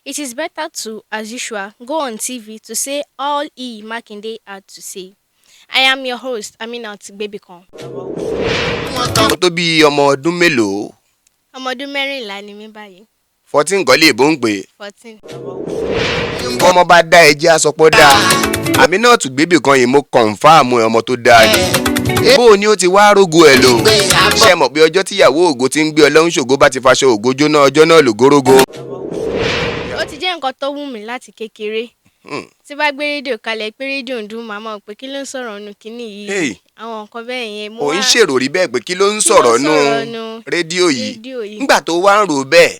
It is better to, as usual, go on TV to say all he, Makinde, had to say. I am your host, Aminat Gbebikan. Ó tó bí ọmọ ọdún mélòó? Ọmọ ọdún 14 ni mí báyìí. 14 kọ́ lè bó ń pè é. 14. Ọmọ bá dá ẹjẹ́ àsọpọ̀ dáa. Aminat Gbebikan yìí, mo confirm ẹ̀, ọmọ tó dáa ni. Bó o ní ó ti wá rógo ẹ̀ lò? Ṣé ẹ mọ̀ pé ọjọ́ tíyàwó ògo ti ń gbé Ọlọ́run ṣògo bá ti faṣọ ògo jóná, ọjọ́ náà lògórógó? Ó ti jẹ́ nǹkan tó wù mí láti kékeré. Tí bá gbé rédíò kalẹ̀ pé rédíò ń dún, màá mọ̀ pé kí ló ń sọ̀rọ̀ nù kíní yìí. Hey. Àwọn nǹkan bẹ́ẹ̀ yẹn. Mo Ò ń wá ṣèròrí bẹ́ẹ̀ pé kí ló ń Kí ló ń sọ̀rọ̀ nù sọ̀rọ̀ nù rédíò yìí? Rédíò yìí. Nígbà tó wá ń rò bẹ́ẹ̀,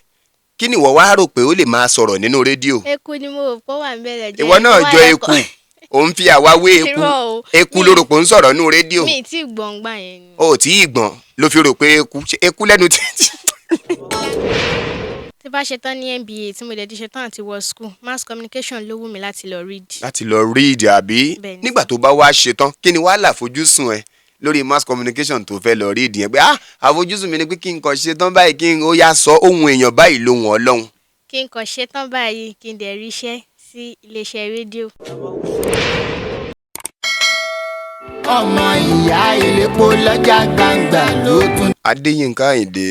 kí ni ìwọ wá rò pé ó lè máa sọ̀rọ̀ nínú rédíò? Eku ni mo rò pé ó wà ń bẹ̀rẹ̀ jẹ́. Ìwọ náà Ó wà jọ lẹ́kọ̀ọ́. eku, ò ń fi àwa wé eku. Irọ́ o. Eku ló rò pé ó ń sọ̀rọ̀ nínú rédíò? Mi ì tí ì gbọ̀ngbà yẹn ni. O ò tí ì gbọ̀n ló fi rò pé eku. Ṣé eku lẹ́nu títí? Tí bá ṣetán ní MBA, tí mo dẹ̀ ti ṣetán àti wọ school, mass communication ló wù mí láti lọ read. Láti lọ read, àbí? Bẹ́ẹ̀ni. Nígbà tó bá wá ṣetán, kí ni wàá làfojúsùn ẹ lórí mass communication tó fẹ́ lọ read yẹn, pé ah, àfojúsùn mi ni pé kí n kàn ṣetán báyìí, kí n ó yá sọ ohun èèyàn báyìí lóhùn Ọlọ́run? Kí n kàn ṣetán báyìí, kí n dẹ̀ ríṣẹ́ sí iléeṣẹ́ rédíò. Ọmọ ìyá elépo lọ́jà gbangba ló tún. Adéyínká Àyìndé,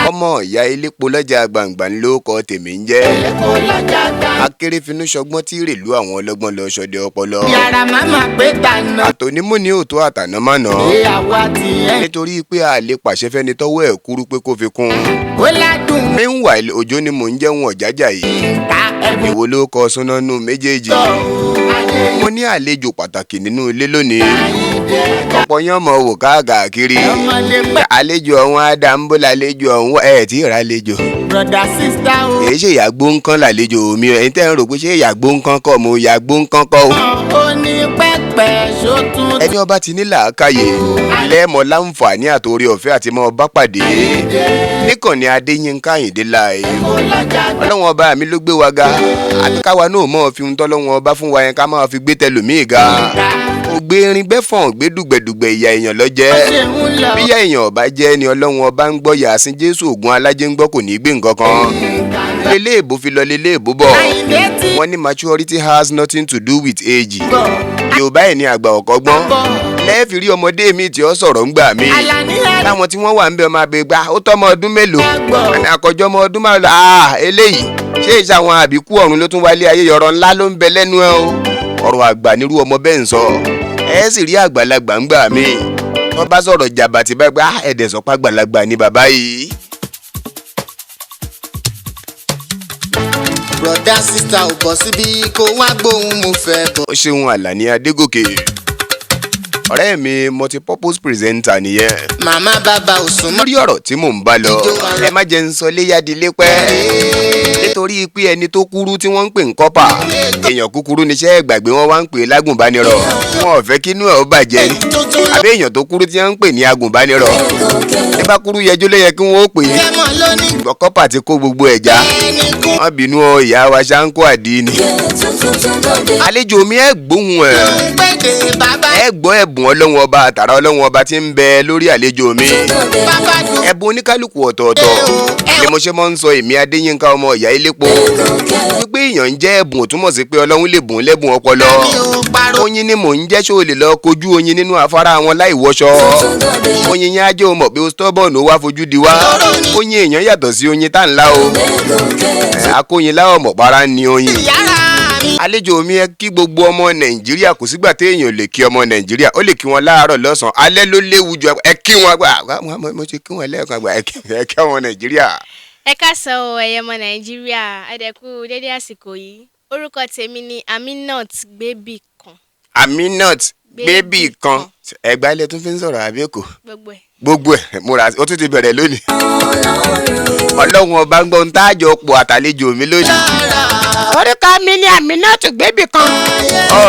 ọmọ ìyá elépo lọ́jà gbàǹgbà ló kọ tèmi ń jẹ́. Elépo lọ́jà gbangba. Akérèfínú ṣọgbọ́n tí rèlú àwọn ọlọ́gbọ́n lọ ṣọdẹ ọpọlọ. Yàrá màmá pé tànà. Àtònímù ní òtó àtànámànà. Ìyàwó àti ẹ̀. Nítorí pé a lè pàṣẹ fẹ́ni tọ́wọ́ ẹ̀ kúrú pé kó fi kún un. Ó ládùn. Meanwhile, Òjò ni mò ń jẹun ọ̀jájà yìí. Ká ẹ̀bùn. Èwo ló kọ súnánú méjèèjì? Tọ̀ ayé. Mo ní àlejò pàtàkì nínú ilé lónìí. Àyìndé. Ọ̀pọ̀ yán mọ̀ wò káàkiri. Ọmọlé pẹ́. Àlejò ọ̀hún àdàmbó làlejò ọ̀hún ẹ̀ tí ì rálejò. Brother, sister o. Kì í ṣe ìyàgbó nǹkan làlejò mi o. Ẹ̀yin tẹ́ ń rò pé ṣé ìyàgbó nǹkan kọ́, mo ìyàgbó nǹkan kọ́ o. Ó ní pẹ́pẹ́ sótún. Ẹni ọba ti ní làákàyè lẹ́ẹ̀mọ́ láǹfààní àtòrí ọ̀fẹ́ àti mọ́ ọba pàdé níkànnì Adéyínká Àyìndé láì. Elépo lọ́jà. Ọlọ́wọ́n ọba mi ló gbé wa ga, àbí káwa náà mọ̀ fi ohun tọ́lọ́wọ́n ọba fún wa yẹn ká máa fi gbé tẹlòmíì ga. Ògbé irin gbẹ́fọ̀n gbé dùgbẹ̀dùgbẹ̀ ìyá èèyàn lọ́jẹ́. Ṣe ń lọ. Bíyá èèyàn ọba jẹ́ ni Ọlọ́wọ́n ọba ń gbọ́ yàásín Jésù ògùn alájẹ́ ń gbọ́, kò ní í gbé nǹkan kan léléèbó fi lọ léléèbó bọ̀. Àyìndé ti Wọ́n ní maturity has nothing to do with age. bọ̀. Yorùbá ẹ̀ ní àgbà ọ̀kọ́gbọ́n Bọ̀. lẹ́ẹ̀fì rí ọmọdé mi tí ó sọ̀rọ̀ ń gbà mí. Àlàní. Táwọn tí wọ́n wà ń bẹ ọmọ abẹ gbà ó tọ́mọ ọdún mélòó? Àgbọ̀. Àní àkọjọ́ ọmọ ọdún márùn ah, eléyìí ṣé ìṣe àwọn àbíkú ọ̀run ló tún wálé ayé? Ọ̀rọ̀ ńlá ló ń bẹ lẹ́nu ẹ o. Ọ̀rọ̀ àgbà nírú ọmọ bẹ́ẹ̀ ń sọ. Ẹ sì rí àgbàlagbà ń gbà mí, wọ́n bá sọ̀rọ̀ jàbàtì bá gbà ẹ̀dẹ̀ sọ́pá àgbàlagbà ni bàbá yìí. Brother, sister ò bọ̀ síbí kó wá gbóhùn mo fẹ́ bọ̀. Ó ṣeun, Àlàní Adégòkè, ọ̀rẹ́ mi, multipurpose presenter nìyẹn. Màmá, bàbá ò sún mọ́. Lórí ọ̀rọ̀ tí mò ń bá lọ, ẹ má jẹ́ ń sọ léyàdílé pẹ́, nítorí pé ẹni tó kúrú tí wọ́n ń pè ń kọ́pà, èèyàn kúkúrú níṣẹ́ ìgbàgbé wọn wá ń pè é lágùnbánirọ̀, wọn ò fẹ́ kínú ẹ̀ ó bàjẹ́ ni. Tuntun ló Àbí èèyàn tó kúrú tí wọ́n ń pè ní agùnbánirọ̀, ní bá kúrú yẹjú ló yẹ kí wọ́n ó pè é. Fẹ́ mọ́ lónìí. Ṣùgbọ́n kọ́pà ti kó gbogbo ẹ̀ já. Ẹni kún. Wọ́n bínú ọ, ìyá wa ṣáńkó àdínì. Àlejò mi, ẹ̀ gbóhùn ẹ̀. Gbèdé bàbá. Ẹ gbọ́ ẹ̀bùn Ọlọ́run ọba àtàrà Ọlọ́run ọba tí ń bẹ lórí àlejò mi. Bàbá dùn. Ẹ̀bùn oníkálukú ọ̀tọ̀ọ̀tọ̀ ni mo ṣe máa ń sọ. Èmi Adéyínká ọmọ ìyá elépo, wípé èèyàn ń jẹ́ ẹ̀bùn ò túmọ̀ sí pé Ọlọ́run lè bùn lẹ́bùn ọpọlọ. Mi ò parọ́. Oyin ni mò ń jẹ́, ṣó o lè lọ kojú oyin nínú afárá wọn láì wọṣọ? Oyin yẹn á jẹ́ o mọ̀ pé o stubborn, ó wá fojú di wá. Oyin èèyàn yàtọ̀ sí oyin tá ńlá o. Ẹ̀, akóyin láwọ̀ mọ̀pára ni oyin. Yàrá mi. Àlejò mi, ẹ kí gbogbo ọmọ Nàìjíríà. Kò sígbà téèyàn lè kí ọmọ Nàìjíríà, ó lè kí wọn láàárọ̀, lọ́sàn-án, alẹ́ ló léwu ju. Ẹ kí wọn gbà. Mo ti kí wọn lẹ́ẹ̀kan gbà. Ẹ kí ọmọ Nàìjíríà. Ẹ káàsán o, ẹ̀yẹ ọmọ Nàìjíríà, ẹ dẹ̀ kú dédé àsìkò yìí. Orúkọ tèmi ni Aminat Gbébìkan. Aminat Gbébì kan. Gbébìkan. Ẹgbà ilẹ̀ tún fi ń sọ̀rọ̀ àbí Èkó? Gbogbo ẹ̀. Gbogbo ẹ̀ múra, ó tún ti bẹ̀rẹ̀ lónìí. Ọlọ́run ọba ń gbọ́ ń tájọ pọ̀ àtàlejò mi lónìí. Orúkọ mi ni Aminat Gbébìkan.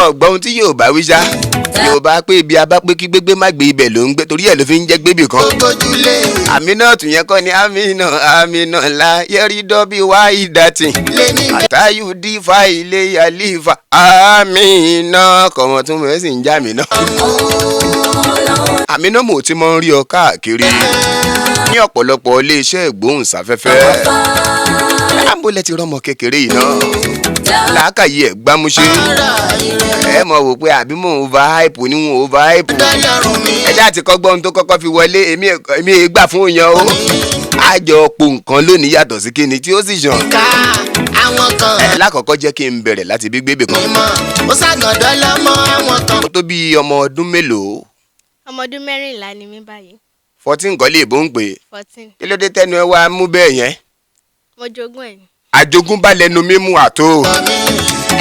Ọgbọ́n ohun tí Yorùbá wí ṣá. Yorùbá pé ibi abá pé kí gbégbé má gbé, ibẹ̀ ló ń gbé, torí ẹ̀ ló fi ń jẹ́ Gbébì kan. Gbójúlé. Aminat yẹn kọ́ ni Amina, Amina la yẹrí dọ́bí wá ìdàtì. Lèmi. Àtàyù dífà ilé yàlífà Amina kọ̀mọ̀ tún mọ̀ ẹ́ sì ń já mi náà. Amina, mo ti mọ̀ ń rí ọ káàkiri ní ọ̀pọ̀lọpọ̀ iléeṣẹ́ ìgbóhùnsáfẹ́fẹ́. Àbólẹ̀ ti rọ́mọ kékeré yìí náà, làákàyè ẹ̀ gbámúṣé. Ara ire Ẹ mọ̀ wò pé àbí mò ń over hype ni, wọn over hype. dọ́lọ́run mi. Ẹ ṣáà ti kọ́gbọ́n ohun tó kọ́kọ́ fi wọlé. Èmi è gbà fún yẹn o. Àjọ po nǹkan lónìí yàtọ̀ sí kíni tí ó sì ṣàn. Ká àwọn kan Ẹ lákọ̀ọ́kọ́ jẹ́ kí n bẹ̀rẹ̀ láti bí gbébè kan. mímọ́ ó ṣàgàndọ́ lọ́mọ àwọn kan. Ó tó bí ọmọ ọdún mélòó? Ọmọ ọdún 14 ni mí báyìí. 14 kọ́ lè bó ń pè é. 14. Kí ló dé tẹnu ẹ wá mú bẹ́ẹ̀ yẹn? Mo jogún ẹ̀ ni. Àjogúnbá lẹnu mímú àtó. Mi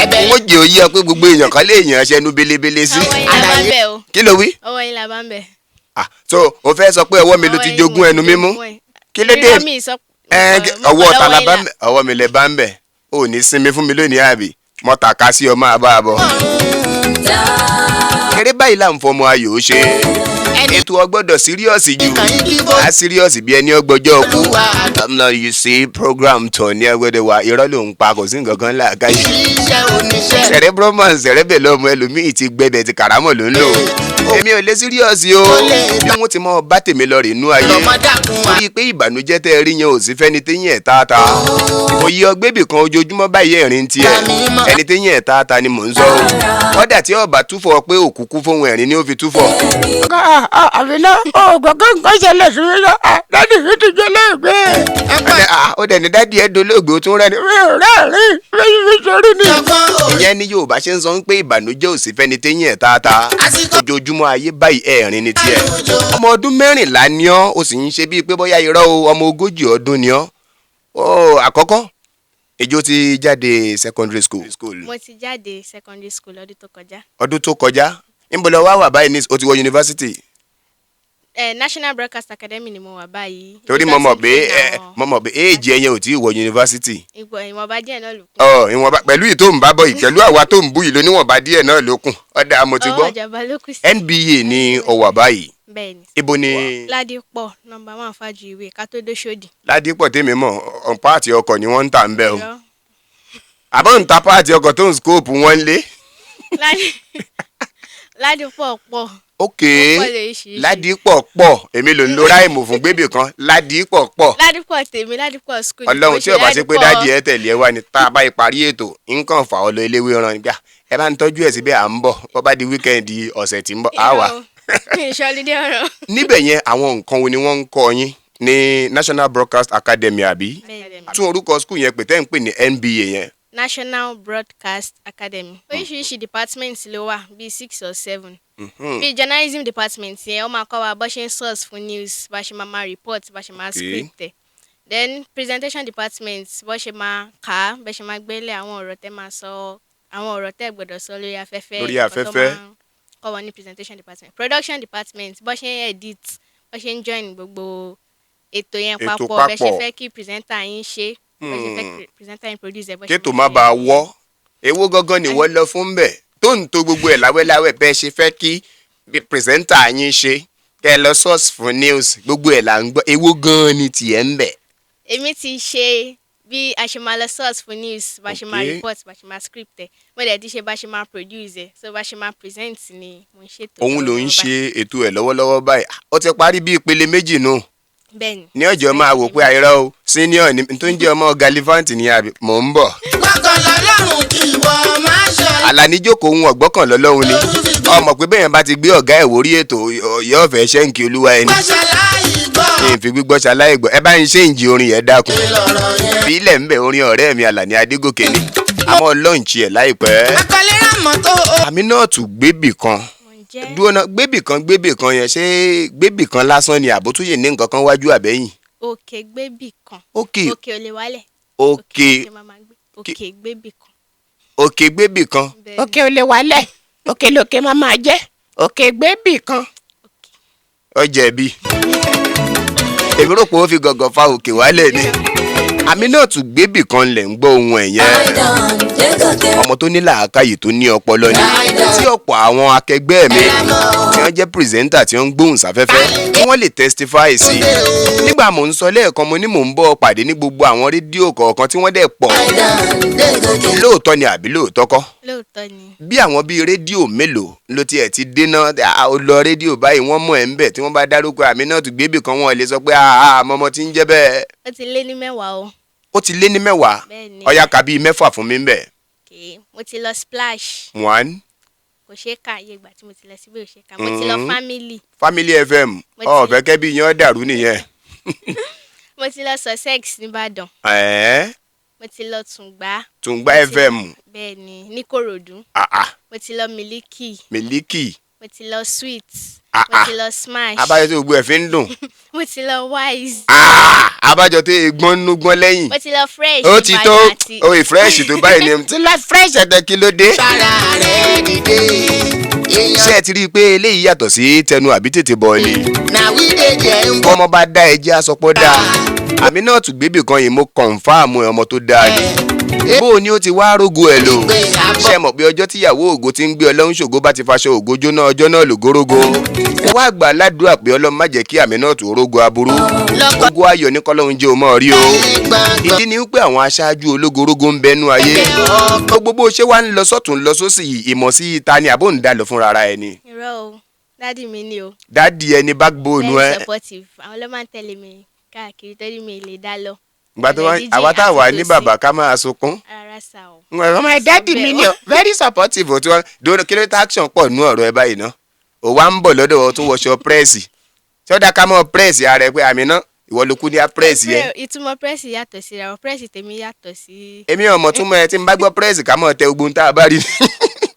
ẹ̀bẹ̀ Wọ́n jẹ́ òye ọ pé gbogbo èèyàn kan lè yàn ṣẹnu belebele sí. Ọwọ́ yín la bá ń bẹ̀ o. Kí ló wí? Ọwọ́ yín la bá ń bẹ̀. Ah, so o fẹ́ sọ pé ọwọ́ mi ló ti Ọwọ́ yín jogún mo ẹnu ti mímú? jogún ẹ̀. Kí ló dé? Irọ́ mi sọ. Ẹ mo ọwọ́ kọ̀ ta la lọ́wọ́ bá yín ń bẹ̀? Ọwọ́ mi lẹ bá ń bẹ̀. O ò ní sinmi fún mi lónìí àbí? Mo tàka sí ọmọ àbá àbọ̀. Eré báyìí là ń fọmọ ayò ṣe. Ẹni Ètò ọgbọ́dọ̀ síríọ̀sì jù. kan yín kí bó A síríọ̀sì bí ẹni ọgbọ́jọ́ kú. Olúwa. Gómìnà, you see program tọ̀ ní ẹgbẹ́dẹ̀ wa, irọ́ ló ń pa, kò sí nǹkan kan láàkáyé. Iṣẹ́ oníṣẹ́. Cerebroman cerebellum ẹlòmíì ti gbẹbẹ ti kàrámọ̀ ló ń lò. Èmi ò lè síríọ̀sì o. Bí wọ́n ti mọ bá tèmi lọ rè nú ayé. Lọ́mọdàkùn wa. Torí pé ìbànújẹ́ tẹ́ ẹ rí yẹn ò sí fẹ́ni téyín ẹ̀ tààtà. Òye ọgbẹ́bì kan ojoojúmọ́ báyìí ẹ̀rín tiẹ̀. Ẹni téyín ẹ̀ tààtà ni mò ń sọ o. Kọ́dà tí ọba túfọ̀ pé òkúkú fóun ẹ̀rín ni ó fi túfọ̀. Àmínà, ó gbọ́ pé nǹkan ṣẹlẹ̀ sí mi náà. Daddy mi ti jẹ́ léègbé. Ẹni, ah, ó dẹ̀ ní daddy ẹ̀ dolóògbé, ó tún rẹ́ ni. Mi ò rẹ́rìn-ín, mi sórí ni. Ọgbọ́n orí. Ìyẹn ni Yorùbá ṣe ń sọ pé ìbànújẹ́ ò sí fẹ́ni téyín ẹ̀ tààtà. Àsìkò Ojoojúmọ́ ayé báyìí ẹ̀rín ni tiẹ̀. àlùjọ. Ọmọ ọdún 14 ni ọ́, o sì ń ṣe bíi pé bóyá irọ́ o, ọmọ 40 ọdún ni ọ́. Ó àkọ́kọ́ ìjọ ti jáde secondary school. Mo ti jáde secondary school lọ́dún tó kọjá. Ọdún tó kọjá, níbo lọ wá wà báyìí ní o ti wọ yunifásitì? National Broadcast Academy ni mo wà báyìí. Torí Ibi mo tó mọ̀ ti pé ń ẹ train àwọn mo mọ̀ pé éèjì ẹ̀yẹn ò tí ì wọ yunifásitì. Ipò ìwọ̀nba díẹ̀ náà ló kù. Ọ ìwọ̀nba pẹ̀lú ìtò ń bá bọ̀ yìí, pẹ̀lú àwa tó ń bú yìí ló níwọ̀nba díẹ̀ náà ló kù. Ọ̀dà mo ti Ọwọ́ gbọ́. ìjọba ló kù sí. NBA ni ó wà báyìí. Bẹ́ẹ̀ ni. Ibo ni? Ládìpọ̀, nọ́mbà 1 Fájuyìwé, ká tó dóṣòdì. Ládìpọ̀ tèmi mọ̀, ọ̀n páàtì ọkọ̀ ni wọ́n ń tà ń bẹ̀ o. Irọ́. Àbọ̀ ń ta páàtì ọkọ̀ tó ń skóòpù wọn lé. Ládìpọ̀ pọ̀. Ok. Ó pọ̀ lóríṣiríṣi. Ládìpọ̀ pọ̀, èmi ló ń lo ráìmù fún gbébì kan. Ládìpọ̀ pọ̀. Ládìpọ̀ tèmi, Ládìpọ̀ school ni Ọlọ́run mo tí ṣe, ó bá ṣe pé Ládìpọ̀- daddy ẹ tẹ̀lé ẹ wá ni tá a bá parí ètò nǹkan fà ọ́ lọ eléwé ran gbà. Ẹ bá ń tọ́jú ẹ̀ síbẹ̀, à ń bọ̀. Bó bá di weekend ọ̀sẹ̀ tí ń bọ̀, á wà. Irọ́ o. Mi ì ṣọlidé ọ̀rọ̀. Níbẹ̀ yẹn, àwọn nǹkan wo ni wọ́n ń kọ́ yín ní National Broadcast Academy àbí? Bẹ́ẹ̀ ni. Tún orúkọ school yẹn pè tẹ́ ń pè ní NBA yẹn. National Broadcast Academy. Oríṣiríṣi department ló wà, bíi six or seven. Bíi journalism department yẹn, ó máa kọ́ wa bó ṣe ń source fún news, bá ṣe máa máa report, bá ṣe máa script ẹ̀. Then presentation department, bó ṣe máa kà á, bó ṣe máa gbélé àwọn ọ̀rọ̀ tẹ́ máa sọ, àwọn ọ̀rọ̀ tẹ́ gbọ́dọ̀ sọ lórí afẹ́fẹ́. Lórí Nǹkan tó afẹ́fẹ́. máa ń kọ́ wọn ní presentation department. Production department, bó ṣe ń edit, bó ṣe ń join gbogbo ètò yẹn Ètò papọ̀, bẹ́ ṣe papọ̀. fẹ́ kí presenter yín ṣe, bẹ́ ṣe fẹ́ kí presenter yín produce ẹ̀, bó ṣe Kétò máa má ṣe. bàa wọ́. Èwo gangan ni wọ́n lọ fún bẹ̀ tó ń to gbogbo ẹ̀ láwẹ́láwẹ́, bẹ́ẹ̀ ṣe fẹ́ kí bí presenter yín ṣe, kẹ́ ẹ lọ source fún news, gbogbo ẹ̀ là ń gbọ́. Èwo gan ni tiẹ̀ ń bẹ̀? Èmi ti ṣe bí a ṣe máa lọ source fún news, bá ṣe máa report, bá ṣe máa script ẹ̀. Mo dẹ̀ ti ṣe bá ṣe máa produce ẹ̀, so bá ṣe máa present ni mo ń ṣètò Òun ló ń lọ́wọ́lọ́wọ́ ṣe ètò ẹ̀ lọ́wọ́lọ́wọ́ báyìí. Ó ti parí bí ìpele méjì nù. báyìí. Bẹ́ẹ̀ ni. Ní ọjọ́ máa wò pé àìrọ́ o, senior ni tó ń jẹ́ ọmọ gallivant ni àbí mò ń bọ̀. Gbọ́kànlá lọ́rùn kí ìwọ máa ṣe. Àlàní jókòó ohun ọ̀gbọ́kàn lọ́lọ́run ni ọmọ pé bẹ́ẹ̀ yẹn bá ti gbé ọ̀gá ẹ̀ wórí ètò yóò fẹ́ ṣẹ́ǹkì olúwa ẹni. Gbọ́ṣẹ́ láì gbọ́. Kí n fi gbígbọ́ ṣaláì gbọ́, ẹ bá ń ṣe ìjì orin yẹn, dákun. Lọ́rọ̀ yẹn. Fi ilẹ̀ ń bẹ̀, orin ọ̀rẹ́ mi Àlàní Adégòkè ni àmọ́ lọ́ǹchì ẹ̀ láìpẹ́. Akọ́lé ràmọ́ tó o. Àmì náà tún gbébì kan. Mo ń jẹ́ Dúró náà, gbébì kan, gbébì kan yẹn, ṣé gbébì kan lásán ni àbótúyè ní nǹkan kan wájú àbẹ́yìn? Òkè gbébì kan. Òkè. Òkè ò lè wálẹ̀. Òkè. Òkè máa máa gbé. Òkè gbébì kan. Òkè gbébì kan. Bẹ́ẹ̀ ni. Òkè ò lè wálẹ̀, òkè lòkè máa máa jẹ́, òkè gbébì kan. Ọjà ẹbí, èmi rò pé ó fi gọ̀gọ̀ fa òkè wálẹ̀ ni. Àmì náà tún gbébì kan lẹ̀ ń gbọ́ ohun ẹ̀ yẹn. Ọmọ tó ní làákàyè, tó ní ọpọlọ ni, tí ọ̀pọ̀ àwọn akẹgbẹ́ mi tí wọ́n jẹ́ presenter, tí wọ́n ń gbóhùn sáfẹ́fẹ́, tí wọ́n lè testify sí. Nígbà mò ń sọ lẹ́ẹ̀kan, mo ní mò ń bọ́ pàdé ní gbogbo àwọn rédíò kọ̀ọ̀kan tí wọ́n dẹ̀ pọ̀. Lóòótọ́ ni àbí lóòótọ́ kọ́? Lóòótọ́ ni. Bí àwọn bíi rédíò mélòó ló tiẹ̀ ti dénà ó lọ rédíò báyìí, wọ́n mọ̀ ẹ́ ń bẹ̀, tí wọ́n bá dárúkọ Àmínátù Gbébì kan, wọ́n lè sọ pé àmọ́mọ́ tí ń jẹ́ bẹ́ẹ̀? Ó ti lé ní 10 o. Ó ti lé ní 10. Bẹ́ẹ̀ni. Ọ̀yá, kà bíi 6 fún mi bẹ́ẹ̀. Okay. Mo ti lọ Splash. One. Kò ṣeé kà, iye ìgbà tí mo ti lọ síbẹ̀ ò ṣeé kà. Mo ti lọ Family. Family FM. Mo ti- Ọ̀fẹ́ kẹ́bí yan dàrú nìyẹn. Mo ti lọ Sussex nìbàdàn. Ẹ̀ẹ́. Mo ti lọ Tùngbá. Tùngbà FM. Bẹ́ẹ̀ ni, nìkòròdú. Ah ah. Mo ti lọ Miliki. Miliki. Mo ti lọ Sweet. Ah, Mo ah. ti lọ Smash. Abájọ tó gbogbo ẹ̀ fi ń dùn. Mo ti lọ Wise. Ah, abájọ tó egbọ́n nú gbọ́n lẹ́yìn. Mo ti lọ Fresh Ó ti tó. Ìbàdàn àti Oyè Fresh tó báyìí ni tí lá Fresh ẹ̀dẹ̀, kí ló dé? Sára rẹ̀ dìde èèyàn. Ṣé ẹ ti rí i pé eléyìí yàtọ̀ sí tẹnu àbí tètè bọ̀ọ̀lì? Na we dey jẹ́ ń bọ̀. Ọmọ bá dá ẹjẹ́ àsọpọ̀ dáa. Àmì náà tún gbébì kan yìí, mo confirm ẹ̀, ọmọ tó dáa ni. Bó o ní ó ti wá rógo ẹ̀ lò? Ṣé ẹ mọ̀ pé ọjọ́ tíyàwó ògo ti ń gbé Ọlọ́run ṣògo bá ti faṣọ ògo jóná, ọjọ́ náà lògórógó. Wá gbà ládùúrà pé Ọlọ́run má jẹ́ kí àmì náà tó rógo aburú. Lọ́kọ̀ Ògo ayọ̀ ní kọ́lọ́run jẹ́ o mọ́ rí o. gbọ̀ngbọ̀n. Ìdí ni wípé àwọn aṣáájú ológorógó ń bẹnu ayé. Gbogbo bó ṣe wá ń lọ sọ́tún lọ sósì yìí, ìmọ̀ sí ta ni àbó ń dà lọ fúnra ara ẹni? Irọ́ o, daddy mi ni o. Daddy ẹni backbone Very ẹ. supportive. Àwọn ló máa ń tẹ̀lé mi káàkiri torí mi lè dá lọ. Ìgbà tó wá Ọ̀nà jíjìn àwa tá a wà àti ní tòsí. bàbá ká máa sunkún. Rárá sá o. Ọmọ daddy mi ni o, very supportive o. Tí wọ́n dúró, kí ló tá action pọ̀ nú ọ̀rọ̀ ẹ báyìí ná? Ò wá ń bọ̀ lọ́dọ̀ ọ tún wọṣọ press. Sọ́dà ká mọ́ press ara ẹ pé àmì náà ìwọ ló kú ní á press yẹn. Ìtumọ̀ press yàtọ̀ síra wọn. Press tèmi yàtọ̀ sí. Èmi ọmọ tún mọ ẹ tí n bá gbọ́ press ká mọ̀ tẹ ogun tá a bá rí.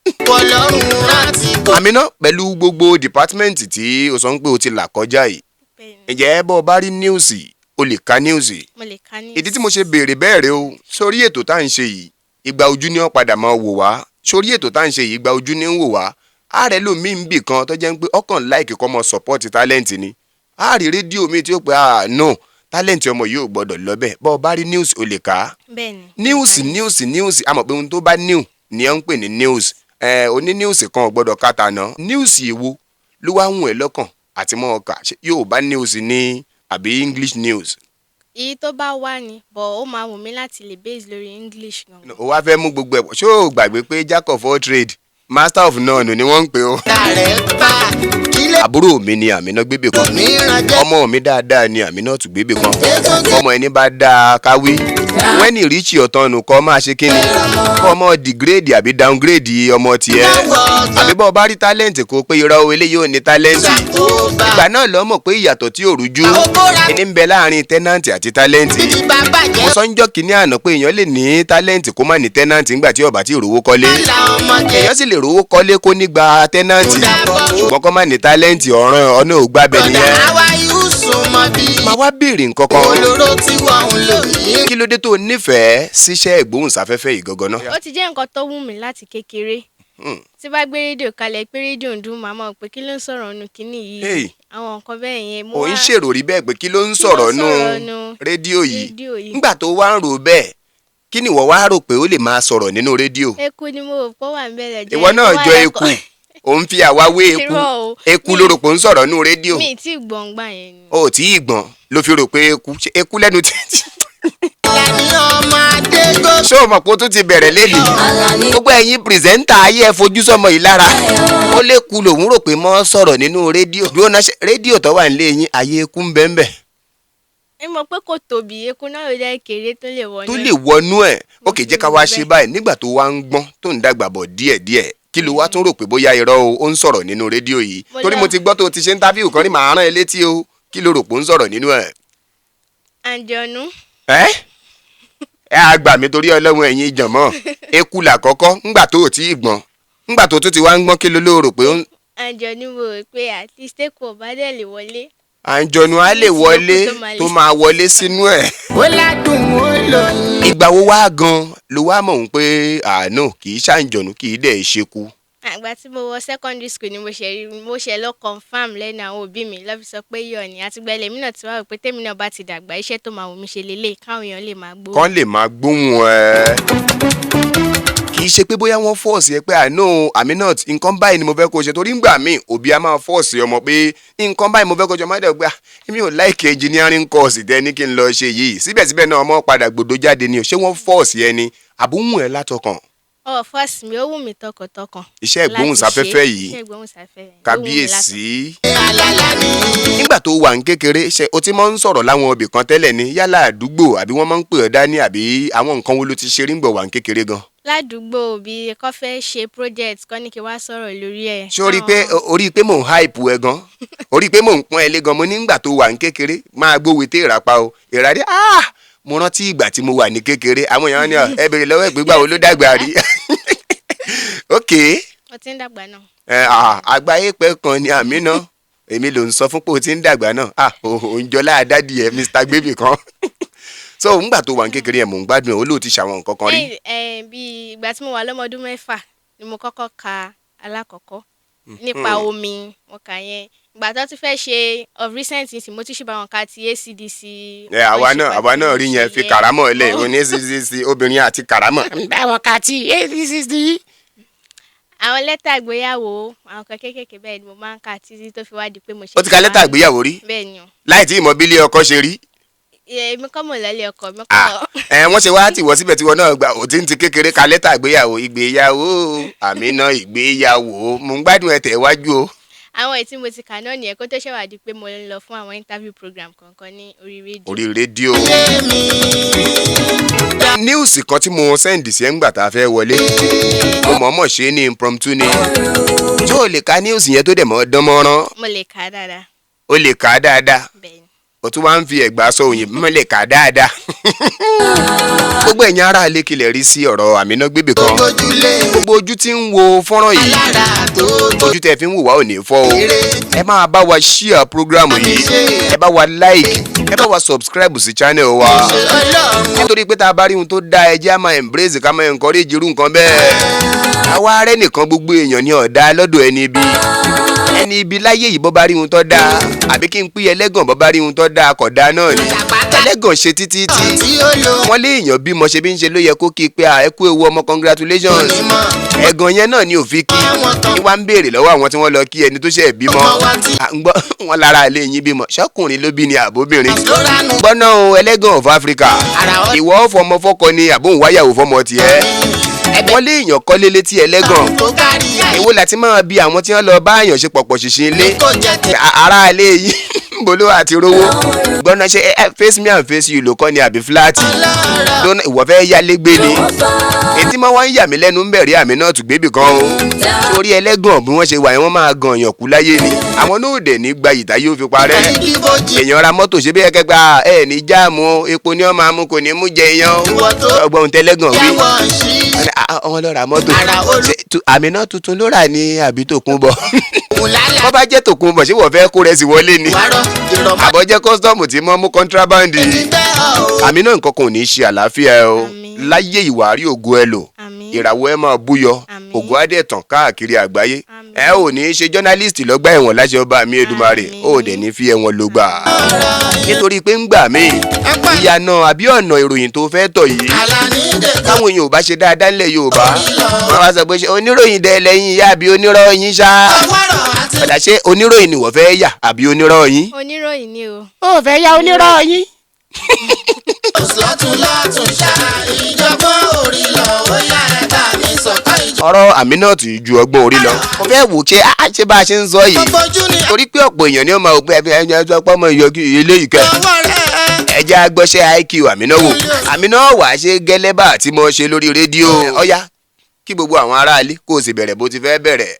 Ọlọ́run rántí kò. Àmì náà, pẹ̀lú gbogbo department tí o sọ pé o ti là kọjá yìí, Bẹ́ẹ̀ni. ǹjẹ́ bọ́ ọ bá rí news, o lè ka news? Mo lè ka news. Ìdí tí mo ṣe béèrè bẹ́ẹ̀ rẹ o, sórí ètò tá à ń ṣe yìí, ìgbà ojú ni ó padà máa wò wá. Sórí ètò tá à ń ṣe yìí, ìgbà ojú ni ń wò wá. Ààrẹ lómi ń bì kan tó jẹ́ pé ọkàn like kọ́ mọ support talent ni. Ààrẹ rédíò mi tí ó pé, ah no, talent ọmọ yìí ò gbọ́dọ̀ lọ́bẹ̀. Bọ́ ọ bá rí news, o lè kà á? Bẹ́ẹ̀ni. Mo lè News. ka. News, news, a mọ̀ pé ohun tó bá new ni ẹ ń pè ní news. Ẹ oní news kan ò gbọ́dọ̀ kàtà ná. News èwo ló wá ń wọ̀ ẹ́ lọ́kàn àti mọ́ ọkà? Ṣé yóò bá news ní àbí English news? Èyí tó bá wà ní, but ó máa wù mí láti lè base lórí English gangan. O wá fẹ́ mú gbogbo ẹ̀ pọ̀. Ṣé o gbàgbé pé jack of all trade, master of none ni wọ́n ń pè ó? Rẹ̀ bá kílẹ̀. Àbúrò mi ni Àmínà gbébè kan. Mìíràn jẹ́. Ọmọ mi dáadáa ni Àmínà tún gbébè kan. Ọmọ ẹni bá dáa káwí wẹ́nì ríṣì ọ̀tọ̀nù kọ́ máa ṣe kíni, kọ́ ọmọ degrade àbí downgrade ọmọ tiẹ̀, àbí bọ́ ọ bá rí talent kó pé irọ́ o, eléyìí ò ní talent. Ìgbà náà lọ́ mọ̀ pé ìyàtọ̀ tí ò rújú ẹni ń bẹ láàrin talent àti talent. Bíbí bá bàjẹ́. Mo sọ ń jọ́ kínní àná pé èèyàn lè ní talent kó má ní tenant ńgbà tí ó bá tí ì rówó kọ́lé. La ọmọge. Èèyàn sì lè rówó kọ́lé kó nígbà tenant, ṣùgbọ́n kó má ní talent, ọ̀ràn ọ̀nà ò gbábẹ́ nìyẹn. Àwa yóò sùn mọ́ bí. Máa wá béèrè nǹkan kan. Olóró tí wọ́n ń lò yìí. Kí ló dé tó o nífẹ̀ẹ́ síṣẹ́ ìgbóhùnsáfẹ́fẹ́ yìí gangan náà? Ó ti jẹ́ nǹkan tó wù mí láti kékeré. Tí bá gbé rédíò kalẹ̀ pé rédíò ń dún, màá mọ̀ pé kí ló ń sọ̀rọ̀ nù kíní yìí. Hey. Àwọn nǹkan bẹ́ẹ̀ yẹn mo Ò ń wá ṣèròrí bẹ́ẹ̀ pé kí ló ń sọ̀rọ̀ nù sọ̀rọ̀ nù rédíò yìí? Rédíò yìí. Nígbà tó wá ń rò bẹ́ẹ̀, kí ni ìwọ wá rò pé ó lè máa sọ̀rọ̀ nínú rédíò? Eku ni mo rò pé ó wà ń bẹ̀rẹ̀ jẹ́. Ìwọ náà Wá jọ ẹ̀kọ́- eku, ò ń fi àwa wé eku? Irọ́ o. Eku ló rò pé ó ń sọ̀rọ̀ nínú rédíò? Mi ì tí ì gbọ̀ngbà yẹn ni. O ò tí ì gbọ̀n ló fi rò pé eku. Ṣé eku lẹ́nu títí? Àlàní ọmọ Adégòkè. Ṣé o mọ̀ pé ó tún ti bẹ̀rẹ̀ lélẹ̀? Gbogbo ẹ̀yin presenter ayé, ẹ fojú sọmọ yìí lára. Ó lè ku lòun rò pé mọ́ sọ̀rọ̀ nínú rédíò. Dúró náà, ṣe rédíò tó wà nílé yín, ayé eku ń bẹ́ẹ̀ bẹ́ẹ̀? Ẹ mọ̀ pé kò tóbi, eku náà ló jẹ́ kéré tó lè wọnú Tó ẹ̀. lè wọnú ẹ̀. Ó kì í jẹ́ ká wá ṣe Bẹ́ẹ̀. báyìí. Nígbà tó wá ń gbọ́n, tó ń dàgbà bọ̀ díẹ̀díẹ̀, kí ló wá tún rò pé bóyá irọ́ o, ó ń sọ̀rọ̀ nínú rédíò yìí? Mo Torí lọ- mo ti gbọ́ tó o ti ṣe interview kan ní, màá rán ẹ létí o. Kí ló rò pé ó ń sọ̀rọ̀ nínú ẹ̀? Àǹjọ̀nú. Ẹ́ ẹ á gbà mí torí Ọlọ́run, ẹ̀yin ìjànmọ́. Eku làkọ́kọ́ ńgbà tó ò tí ì gbọ́n. Ńgbà tó tún ti wá ń gbọ́n, kí ló ló rò pé ó ń Àǹjọ̀nú, mo rò pé at least eku ò bá dẹ̀ lè wọlé. Àǹjọ̀nú á lè wọlé, tó máa wọlé sínú ẹ̀. Ó ládùn ó lóyin. Ìgbà wo wá gan ló wá mọ̀ ń pé àánú kì í ṣàǹjọ̀nú, kì í dẹ̀ ṣeku? Àgbà tí mo wọ secondary school ni mo ṣe rí, mo ṣe lọ confirm lẹ́nu àwọn òbí mi lọ́ fi sọ pé yọ̀ ni. Àtìgbà ilẹ̀ mi náà ti wá rò pé tèmi náà bá ti dàgbà, iṣẹ́ tó máa wù mí ṣe lélẹ̀, káwọn èèyàn lè máa gbọ́. Kán lè máa gbóhùn ẹ. Kì í ṣe pé bóyá wọ́n force ẹ pé àánú Aminat, nǹkan báyìí ni mo fẹ́ kó ṣe? Torí ngbà míì, òbí a máa force ọmọ pé nǹkan báyìí mo fẹ́ kó ṣe. Ọmọdé gbà, èmi ò like engineering course tẹ ní kí n lọ ṣe yìí. Síbẹ̀síbẹ̀ náà, ọmọ padà gbòdo jáde ni o. Ṣé wọ́n force ẹ ni àbúhùn ẹ látọkàn? Oh, first mi, ó wù mí tọkàntọkàn Iṣẹ́ láti ìgbóhùnsáfẹ́fẹ́ ṣe. yìí. Iṣẹ́ ìgbóhùnsáfẹ́fẹ́ yìí, ó wù mí. Kábíyèsí. Alala ni. Nígbà tó wà ní kékeré, ṣe o ti máa ń sọ̀rọ̀ láwọn ibì kan tẹ́lẹ̀ ni, yálà àdúgbò, àbí wọ́n máa ń pè ọ́ dání, àbí àwọn nǹkan wo ló ti ṣe rí ń gbọ̀ wà ní kékeré gan? Ládùúgbò, bí kò fẹ́ ṣe project kọ́ ní kí wá sọ̀rọ̀ lórí ẹ̀. Ṣé o rí i pé o rí i pé mò ń hype ẹ gan, o rí i pé mò ń pọ́n ẹ lé gan? Mo nígbà tó wà ní kékeré, máa gbówó té ìràpá o ìràdí. Ah, mo rántí ìgbà tí mo wà ní kékeré, àwọn èèyàn ní ọ ẹ béèrè lọ́wọ́ ẹ̀ pé gbà wo ló dàgbà rí. Ok. Mo ti ń dàgbà náà. Ẹ, ah, àgbáyé pẹ́ kan ni àmì náà, èmi ló ń sọ fún pé o ti ń dàgbà náà. Ah, òun jọlá àdádì ẹ Mr. Gbébì kan. So ńgbà tó wà ní kékeré yẹn, mò ń gbádùn ẹ, ó lóò ti ṣàwọn nǹkan kan rí. Ẹ ẹ, bí ìgbà tí mo wà lọ́mọ ọdún 6 ni mo kọ́kọ́ ka alákọ̀ọ́kọ́ nípa omi, mo kà yẹn. Ìgbà tó tún fẹ́ ṣe of recent nísìn, mo tún ṣe bá wọn ka ti ACDC. Ẹ àwa Wọ́n ṣe náà, àwa náà rí yẹn fi kàrámọ̀ lẹ̀ òní ccc obìnrin àti kàrámọ̀. Báwọn kà tí ACCC. Àwọn lẹ́tà ìgbéyàwó, àwọn kan kéékèèké bẹ́ẹ̀ ni mo máa ń kà títí tó fi wá di pé mo ṣe. Ó ti ka lẹ́tà ìgbéyàwó rí? Bẹ́ẹ̀ ni o. Láì tí ìmọ̀ bílé ọkọ ṣe rí? Èmi kọ́ mọ̀ lọ́lé ọkọ mi Ah, kọ́. ẹ wọ́n ṣe wá tìwọ́ síbẹ̀ tí wọ́n náà gbà ó ti ń ti kékeré ka lẹ́tà ìgbéyàwó. Ìgbéyàwó àmì náà, ìgbéyàwó, mò ń gbádùn ẹ̀, tẹ̀ wájú o. Àwọn èyí tí mo ti kà náà nìyẹn kó tó ṣèwádìí pé mo ń lọ fún àwọn interview program kọ̀ọ̀kan ní orí rédíò. Orí rédíò. News kan tí mo send sí ẹ̀ ńgbà tá a fẹ́ wọlé, mo mọ̀ọ́mọ̀ ṣe é ní impromptu ni, tí o lè ka news yẹn tó dẹ̀ mọ́ dán mọ́rán? Mo lè kà á dáadáa. O lè kà á dáadáa? Bẹ́ẹ̀ ni. O tún wá ń fi ẹ̀gbá sọ òyìnbó, mo lè kà á dáadáa. Gbogbo ẹ̀yin ará ilé, kílẹ̀ rí sí ọ̀rọ̀ Àmínà Gbébì kan? Gbójúlé. Gbogbo ojú tí ń wo fọ́nrán yìí, Alára tó ojú tẹ́ fi ń wò wá ò ní fọ́ o. Ẹ máa bá wa share program yìí, ẹ bá wa like, ẹ bá wa subscribe sí channel wa, ṣe ọlọ́run. nítorí pé tá a bá rí ohun tó dáa, ẹ jẹ́ á máa embrace, ká máa encourage irú nǹkan bẹ́ẹ̀. Àwa arẹ́ nìkan, gbogbo èèyàn ní ọ̀dà lọ́dọ̀ ẹni ibi. Ẹni ibi láyé yìí, bọ́ bá rí ohun tó dáa, àbí kí n pín ẹlẹ́gàn, bọ́ bá rí ohun tó dáa, kò dáa náà ni ẹlẹ́gàn ṣe títí tí Tí ó lo wọ́n lé èèyàn bímọ ṣe bí ń ṣe ló yẹ kó kí i pé à ẹ kú ewu ọmọ, congratulations. Onímọ̀. Ẹ̀gàn yẹn náà ni òfin kí ní wá ń béèrè lọ́wọ́ àwọn tí wọ́n lọ kí ẹni tó ṣe bímọ. Ọmọ wa tí- À ń gbọ́ wọn lára ilé yín bímọ, ṣọkùnrin ló bí ni àbóbìnrin? Lóránú. Gbọ́nà o, ẹlẹ́gàn of Africa. Ara ọ- Ìwọ fọmọ fọkọ ni àbóhùn wáyàwó fọmọ tiẹ̀? Wọ́n lé èèyàn kọ́lé létí ẹlẹ́gàn. Tó kárí ayé. Èwo láti máa bi àwọn tí wọ́n lọ bá èèyàn ṣe pọ̀pọ̀ ṣìnṣìn ilé? Kò jẹ́ tẹ̀. Ará ilé yìí bolo àti rówó gbọ́nà ṣe ẹ face me and face you ló kọ́ ni àbí flat lónà ìwọ fẹ́ yálé gbé ni? Ètí máa wá ń yà mí lẹ́nu ń bẹ̀rẹ̀ àmì náà tùgbébì kan o, sórí ẹlẹ́gàn bí wọ́n ṣe wà yẹn, wọ́n máa gan èèyàn kú láyé ni. Àwọn náà ò dẹ̀ ní gba ìta yóò fi parẹ́. Kíbojì. Èèyàn ra mọ́tò ṣe bí ẹ kẹgbà ẹ ní jáàmù o, epo ni wọ́n máa mú, kò ní mú jẹ èèyàn o. Ìwọ tó- Ọgbọ́n tẹ́lẹ́gàn wí. Yàwọ̀ sí. Àwọn lọ ra mọ́tò. Ara olú- Ṣé àmì náà tuntun ló rà ní àbí tòkunbọ̀? Òun lálá. Bọ́ bá jẹ́ tòkunbọ̀, ṣé wọ́n fẹ́ kó rẹ̀ sí wọlé ni? Wàárọ̀ ìrọ̀mọ́. Àbọ̀ jẹ́ custom tí mọ́ mú contraband? Níbẹ̀ ọ̀. Àmì náà, nǹkan kan ò ní í ṣe àlàáfíà ẹ o. Àmín. Láyé, ìwà rí ògo ẹ lò. Àmín. Ìràwọ̀ ẹ máa búyọ. Àmín. Ògo á dẹ̀ tàn káàkiri àgbáyé. Àmín. Ẹ ò ní í ṣe journalist lọ́gbà ẹ̀wọ̀n láṣẹ ọba mi Èdùmàrè. Àmín. Ó dẹ̀ ní fi ẹ̀wọ̀n ló gbà, nítorí pé ń gbà míì, ìyànà àbí ọ̀nà ìròyìn tó fẹ́ tọ̀ yìí, Alani dèkọ̀. táwọn èèyàn ò bá ṣe dáadáa ńlẹ̀ Yorùbá, wọ́n wá sọ pé ṣé oníròyìn dẹ lẹ́yìn ìyá àbí onírọ̀ yín ṣá? Ọwọ́rọ̀ àti Ọ̀dà, ṣé oníròyìn ni wọ́n fẹ́ yà àbí onírọ̀ yín? Oníròyìn ni o. Ó fẹ́ ya onírọ̀ yín. lọ́tún lọ́tún ṣá ìjọba orí lọ, ó yá ẹ bá mi sọ̀kọ́ ìjọba. Ọ̀rọ̀ Aminat ju ọgbọ́n orí lọ. Mo fẹ́ wò ṣe á ṣe bá a ṣe ń sọ yìí, Fojú ni torí pé ọ̀pọ̀ èèyàn ni ó máa wò pé ẹbí ẹni ẹjọ́ pọ́ mọ́ ìyọkí eléyìí kẹ́. ọwọ́ rẹ̀. Ẹ jẹ́ agbọ́ṣẹ́ IQ Àmínà wò. Àmínà wà ṣe gẹ́lẹ́bà tí mo ṣe lórí rédíò. Ọ̀yá, kí gbogbo àwọn aráalé, kó o sì bẹ̀rẹ̀ bó ti fẹ́ bẹ̀rẹ̀.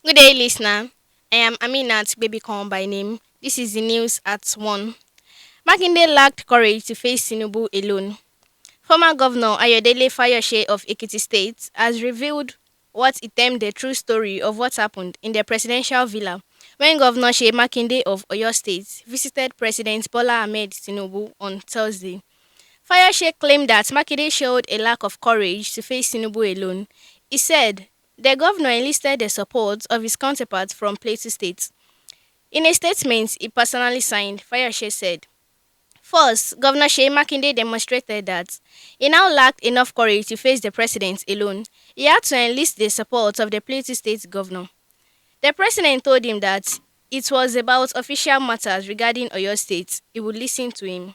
Good day, listener. I am Aminat Babycon by name. This is the news at 1. Makinde lacked courage to face Tinubu alone. Former Governor Ayodele Fayose of Ekiti State has revealed what he termed the true story of what happened in the presidential villa when Governor Seyi Makinde of Oyo State visited President Bola Ahmed Tinubu on Thursday. Fayose claimed that Makinde showed a lack of courage to face Tinubu alone. He said the governor enlisted the support of his counterparts from Plateau State. In a statement he personally signed, Fayose said, "First, Governor Seyi Makinde demonstrated that he now lacked enough courage to face the president alone. He had to enlist the support of the Plateau State governor. The president told him that it was about official matters regarding Oyo State. He would listen to him.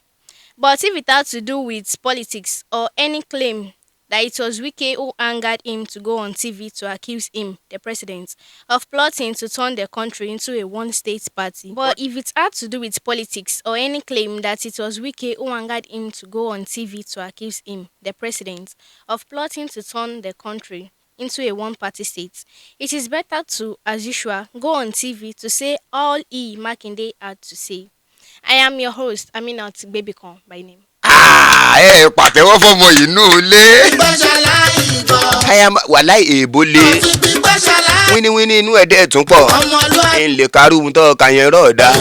But if it had to do with politics or any claim that it was Wike who angered him to go on TV to accuse him, the president, of plotting to turn the country into a one-state party. But if it had to do with politics or any claim that it was Wike who angered him to go on TV to accuse him, the president, of plotting to turn the country into a one-party state, it is better to, as usual, go on TV to say all he, Makinde, had to say. I am your host, Aminat Gbebikon by name. Ah, ẹ pàtẹ́wọ́ fọmọ yìí nù lé. Gbọ́ṣálá ìgbọ́. Káyà wàláì èèbó le Ti fi gbọ́ṣálá. wíníwíní inú ẹ̀ dẹ̀ tún pọ̀ Ọmọlúwàbí. ń lè karú tó ka yẹn rọ̀ dá.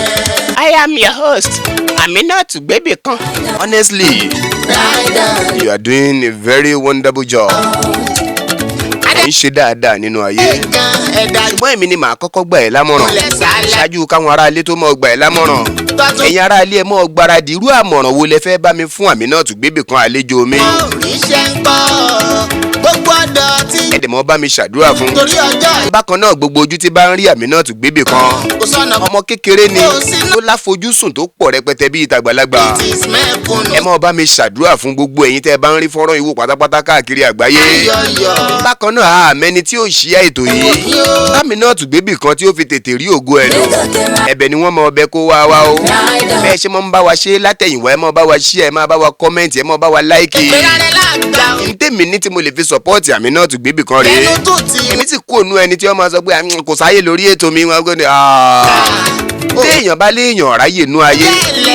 I am your host, Aminat Gbebikon. Honestly, you are doing a very wonderful job. Ẹ ń ṣe dáadáa nínú ayé. Gan ẹ̀dá Ṣùgbọ́n èmi ni màá kọ́kọ́ gbà ẹ́ lámọ̀ràn ìkúlẹ̀ sálẹ̀. ṣáájú káwọn aráalé tó mọ̀ gbà ẹ́ lámọ̀ràn. Tọ́tún Ẹ̀yin aráalé, ẹ mọ́ gbáradì. Irú àmọ̀ràn wo lẹ fẹ́ bá mi fún Aminat Gbebikon àlejò mi? Oríṣẹ́ ń kọ́ gbogbo ọ̀dọ́ tí Ẹ dẹ̀ mọ́ bá mi ṣàdúrà fún. torí ọjọ́ Bákan náà, gbogbo ojú tí bá ń rí Aminat Gbebikon, kò sọ̀nà ọmọ kékeré ni tó láfojúsùn tó pọ̀ rẹpẹtẹ bíi tàgbàlagbà. It is mẹ́kúnnù. Ẹ mọ́ bá mi ṣàdúrà fún gbogbo ẹ̀yin tẹ́ ẹ bá ń rí fọ́nrán ìwò pátápátá káàkiri àgbáyé. Ayọ̀yọ̀. Bákan náà, àmẹ́ni tí ó ṣíà ètò yìí, Aminat Gbebikon tí ó fi tètè rí ògo ẹ̀ lò, ẹ̀bẹ̀ ni wọ́n mọ ọbẹ̀ kó wá wá o. Bẹ́ẹ̀ ṣe mọ́ ń bá wa ṣe látẹ̀yìnwá, ẹ mọ́ bá wa ṣí, ẹ máa bá wa comment, ẹ mọ́ bá wa like. Ìpera rẹ̀ lágbà o. N tèmi ní tí mo lè fi support Aminat Gbebikon rèé. Ẹnu tó ti Èmi sì kú ònú ẹni tí wọ́n máa sọ pé kò sáyè lórí ètò mi." Wọn gbọ́dọ̀ téèyàn bá léèyàn ráyè nú ayé,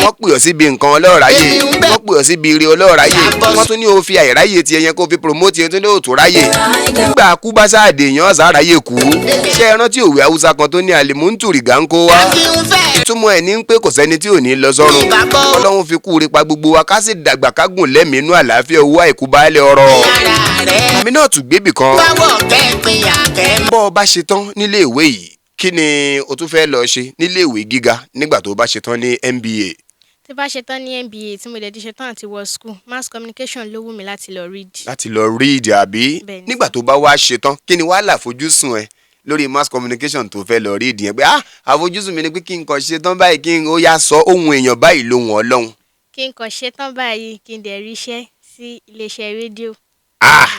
wọ́n pè ọ́ síbi nǹkan ọlọ́ọ̀ráyè, wọ́n pè ọ́ síbi ire ọlọ́ọ̀ráyè, wọ́n tún ní o fi àìráyè tiẹ̀ yẹn kó fi promote yẹn, tún ní òtún ráyè. Nígbà kú bá sáàdé, èèyàn sáráyè kú. Ṣé ẹ rántí òwe Haúsá kan tó ní àlèmúntùrì gánkó wá? Kí n fẹ́. Ìtumọ̀ ẹ̀ ní pé kò sẹ́ni tí ò ní lọ sọ́run. Ọlọ́run fi kú rí pa gbogbo wa, ká sì dàgbà, ká gùn lẹ́mìí inú àlàáfíà, owó, àìkú baálé ọrọ̀. Ara rẹ̀ Aminat Gbebikon, báwọ̀ kẹ́pin àkẹ́. bọ́ ọ bá ṣe tán nílé ìwé yìí, kí ni o tún fẹ́ lọ ṣe nílé ìwé gíga nígbà tó o bá ṣe tán ní MBA? Tí bá ṣe tán ní MBA, tí mo dẹ̀ ti ṣe tán àti wọ school, mass communication ló wù mí láti lọ read. Láti lọ read, àbí? Bẹ́ẹ̀ni. Nígbà tó bá wá ṣe tán, kí ni wàá làfojúsùn ẹ lórí mass communication tó fẹ́ lọ read yẹn? Pé ah, àfojúsùn mi ni pé kí n kàn ṣe tán báyìí, kí n ó yá sọ ohun èèyàn báyìí lóhùn Ọlọ́run. Kí n kàn ṣe tán báyìí, kí n dẹ̀ ríṣẹ́ sí iléeṣẹ́ rédíò. Ah,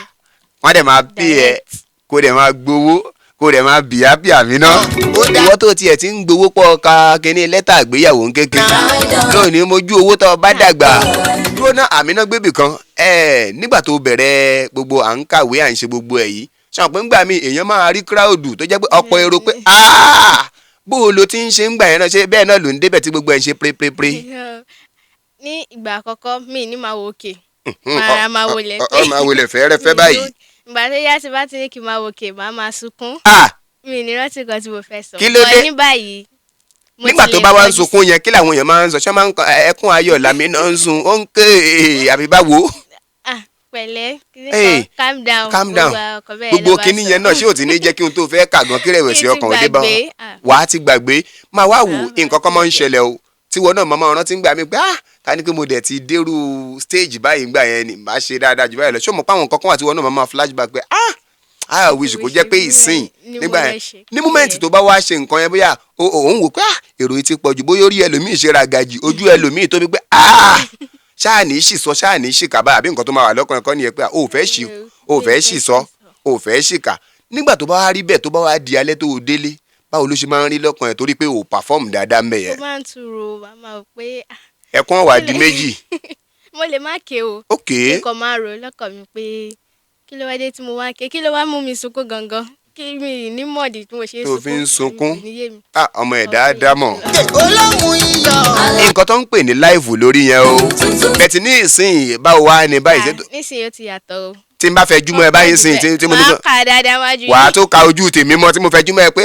wọ́n dẹ̀ máa pè ẹ́, Direct. kó dẹ̀ máa gbowó, kó dẹ̀ máa bìyà bìyà mí ná. Ó dá. Ìwọ tó tiẹ̀ ti ń gbowó pọ̀ ka kínní lẹ́tà àgbéyàwó ń kékeré lónìí, mojú owó tó o bá dàgbà dúró ná. Àmínà Gbébìkan ẹ, nígbà tó bẹ̀rẹ̀ gbogbo à ń kàwé, à ń ṣe gbogbo ẹ̀ yìí, ṣàn pé ńgbà míì èèyàn máa rí crowd tó jẹ́ pé ọ̀pọ̀ èrò pé "Ah, bó o lo ti ń ṣe ń gbà yẹn náà?" Ṣe bẹ́ẹ̀ náà ló ń débẹ̀ tí gbogbo ẹ̀ ń ṣe pérépéré? Ní ìgbà àkọ́kọ́ mi ní máa wo òkè, máa máa wọlé. Ọ máa wọlé fẹ́ẹ́rẹ́fẹ́ báyìí. Ìgbà tó yá, tí bá ti ní kí n máa wo òkè, màá máa sunkún. Ah! Mi ní rántí nǹkan tí mo fẹ́ sọ. Kí ló But dé? ní báyìí mo Nígbà ti tó lè bá wá ń kọjú. sunkún yẹn, kí làwọn èèyàn máa ń sọ? Ṣé máa ń kọ ẹkún ayọ̀ làmì náà ń sun, ó ń ké, àbí báwo? Ah, pẹ̀lẹ́, kíní Hey, kan, calm down. Calm down. Gbogbo ọkọ̀ bẹ́ẹ̀ Gbogbo ló bá kinní sọ. yẹn náà, ṣé ò ti ní jẹ́ kí n tó fẹ́ kà gan kí rẹ̀wẹ̀sì Kí n ti ọkàn ò dé bá wọn? gbàgbé, ah. Wàá ti gbàgbé. Máa wá wò, Ah, nǹkan kan máa ń ṣẹlẹ̀ o, tíwọ náà máa rántí ń gbà mí pé ah, ká ní pé mo dẹ̀ ti dérú stage báyìí ńgbà yẹn ni màá ṣe dáadáa jù báyìí lọ. Ṣé o mọ̀ pé àwọn nǹkan kan wà tíwọ náà máa flashback pé ah, I wish kó jẹ́ pé ìsìn Ni mo nígbà yẹn lè ṣe. ní moment tó bá wá ṣe nǹkan yẹn, bóyá òun wò pé ah, èrò yìí ti pọ̀ jù, bóyá orí ẹlòmíì ṣe ràgàjì, ojú ẹlòmíì tóbi, pé ah, ṣáà ní sì sọ, ṣáà ní sì kà báyìí, àbí nǹkan tó máa wà lọ́kàn ẹ̀kọ́ nìyẹn pé ah, o ò fẹ́ ṣì, o ò fẹ́ ṣì sọ, o ò fẹ́ ṣì kà. Nígbà tó bá wá rí bẹ́ẹ̀, tó bá wá di alẹ́ tó o délé, báwo ló ṣe máa ń rí lọ́kàn ẹ̀ torí pé o perform dáadáa ń bẹ̀ Ó yẹn? máa ń turo, màá máa wò pé ah, Ẹkún wà di méjì. Mo lè má ké o. Ok. Nǹkan máa rò lọ́kàn mi pé kí ló wá dé tí mo wá ké, kí ló wá mú mi sunkún gangan, kí mi ní mọ̀dí tí mo ṣe ń Tó fi ń sunkún. kò ní yé mi. Ah, ọmọ ẹ̀dá dámọ̀. Olóhùn iyọ̀. Nǹkan tó ń pè ní live lórí yẹn o. Bẹ̀tì ní ìsìn, báwo wá ní báyìí? Ṣé Nísìnyí ó ti yàtọ̀ o. Tí n bá fẹ́ júmọ́ ẹ báyìí sìn, tí mo ní Máa kà dáadáa wájú. Wàá tó ka ojú tèmi mọ́ tí mo fẹ́ júmọ́ ẹ pé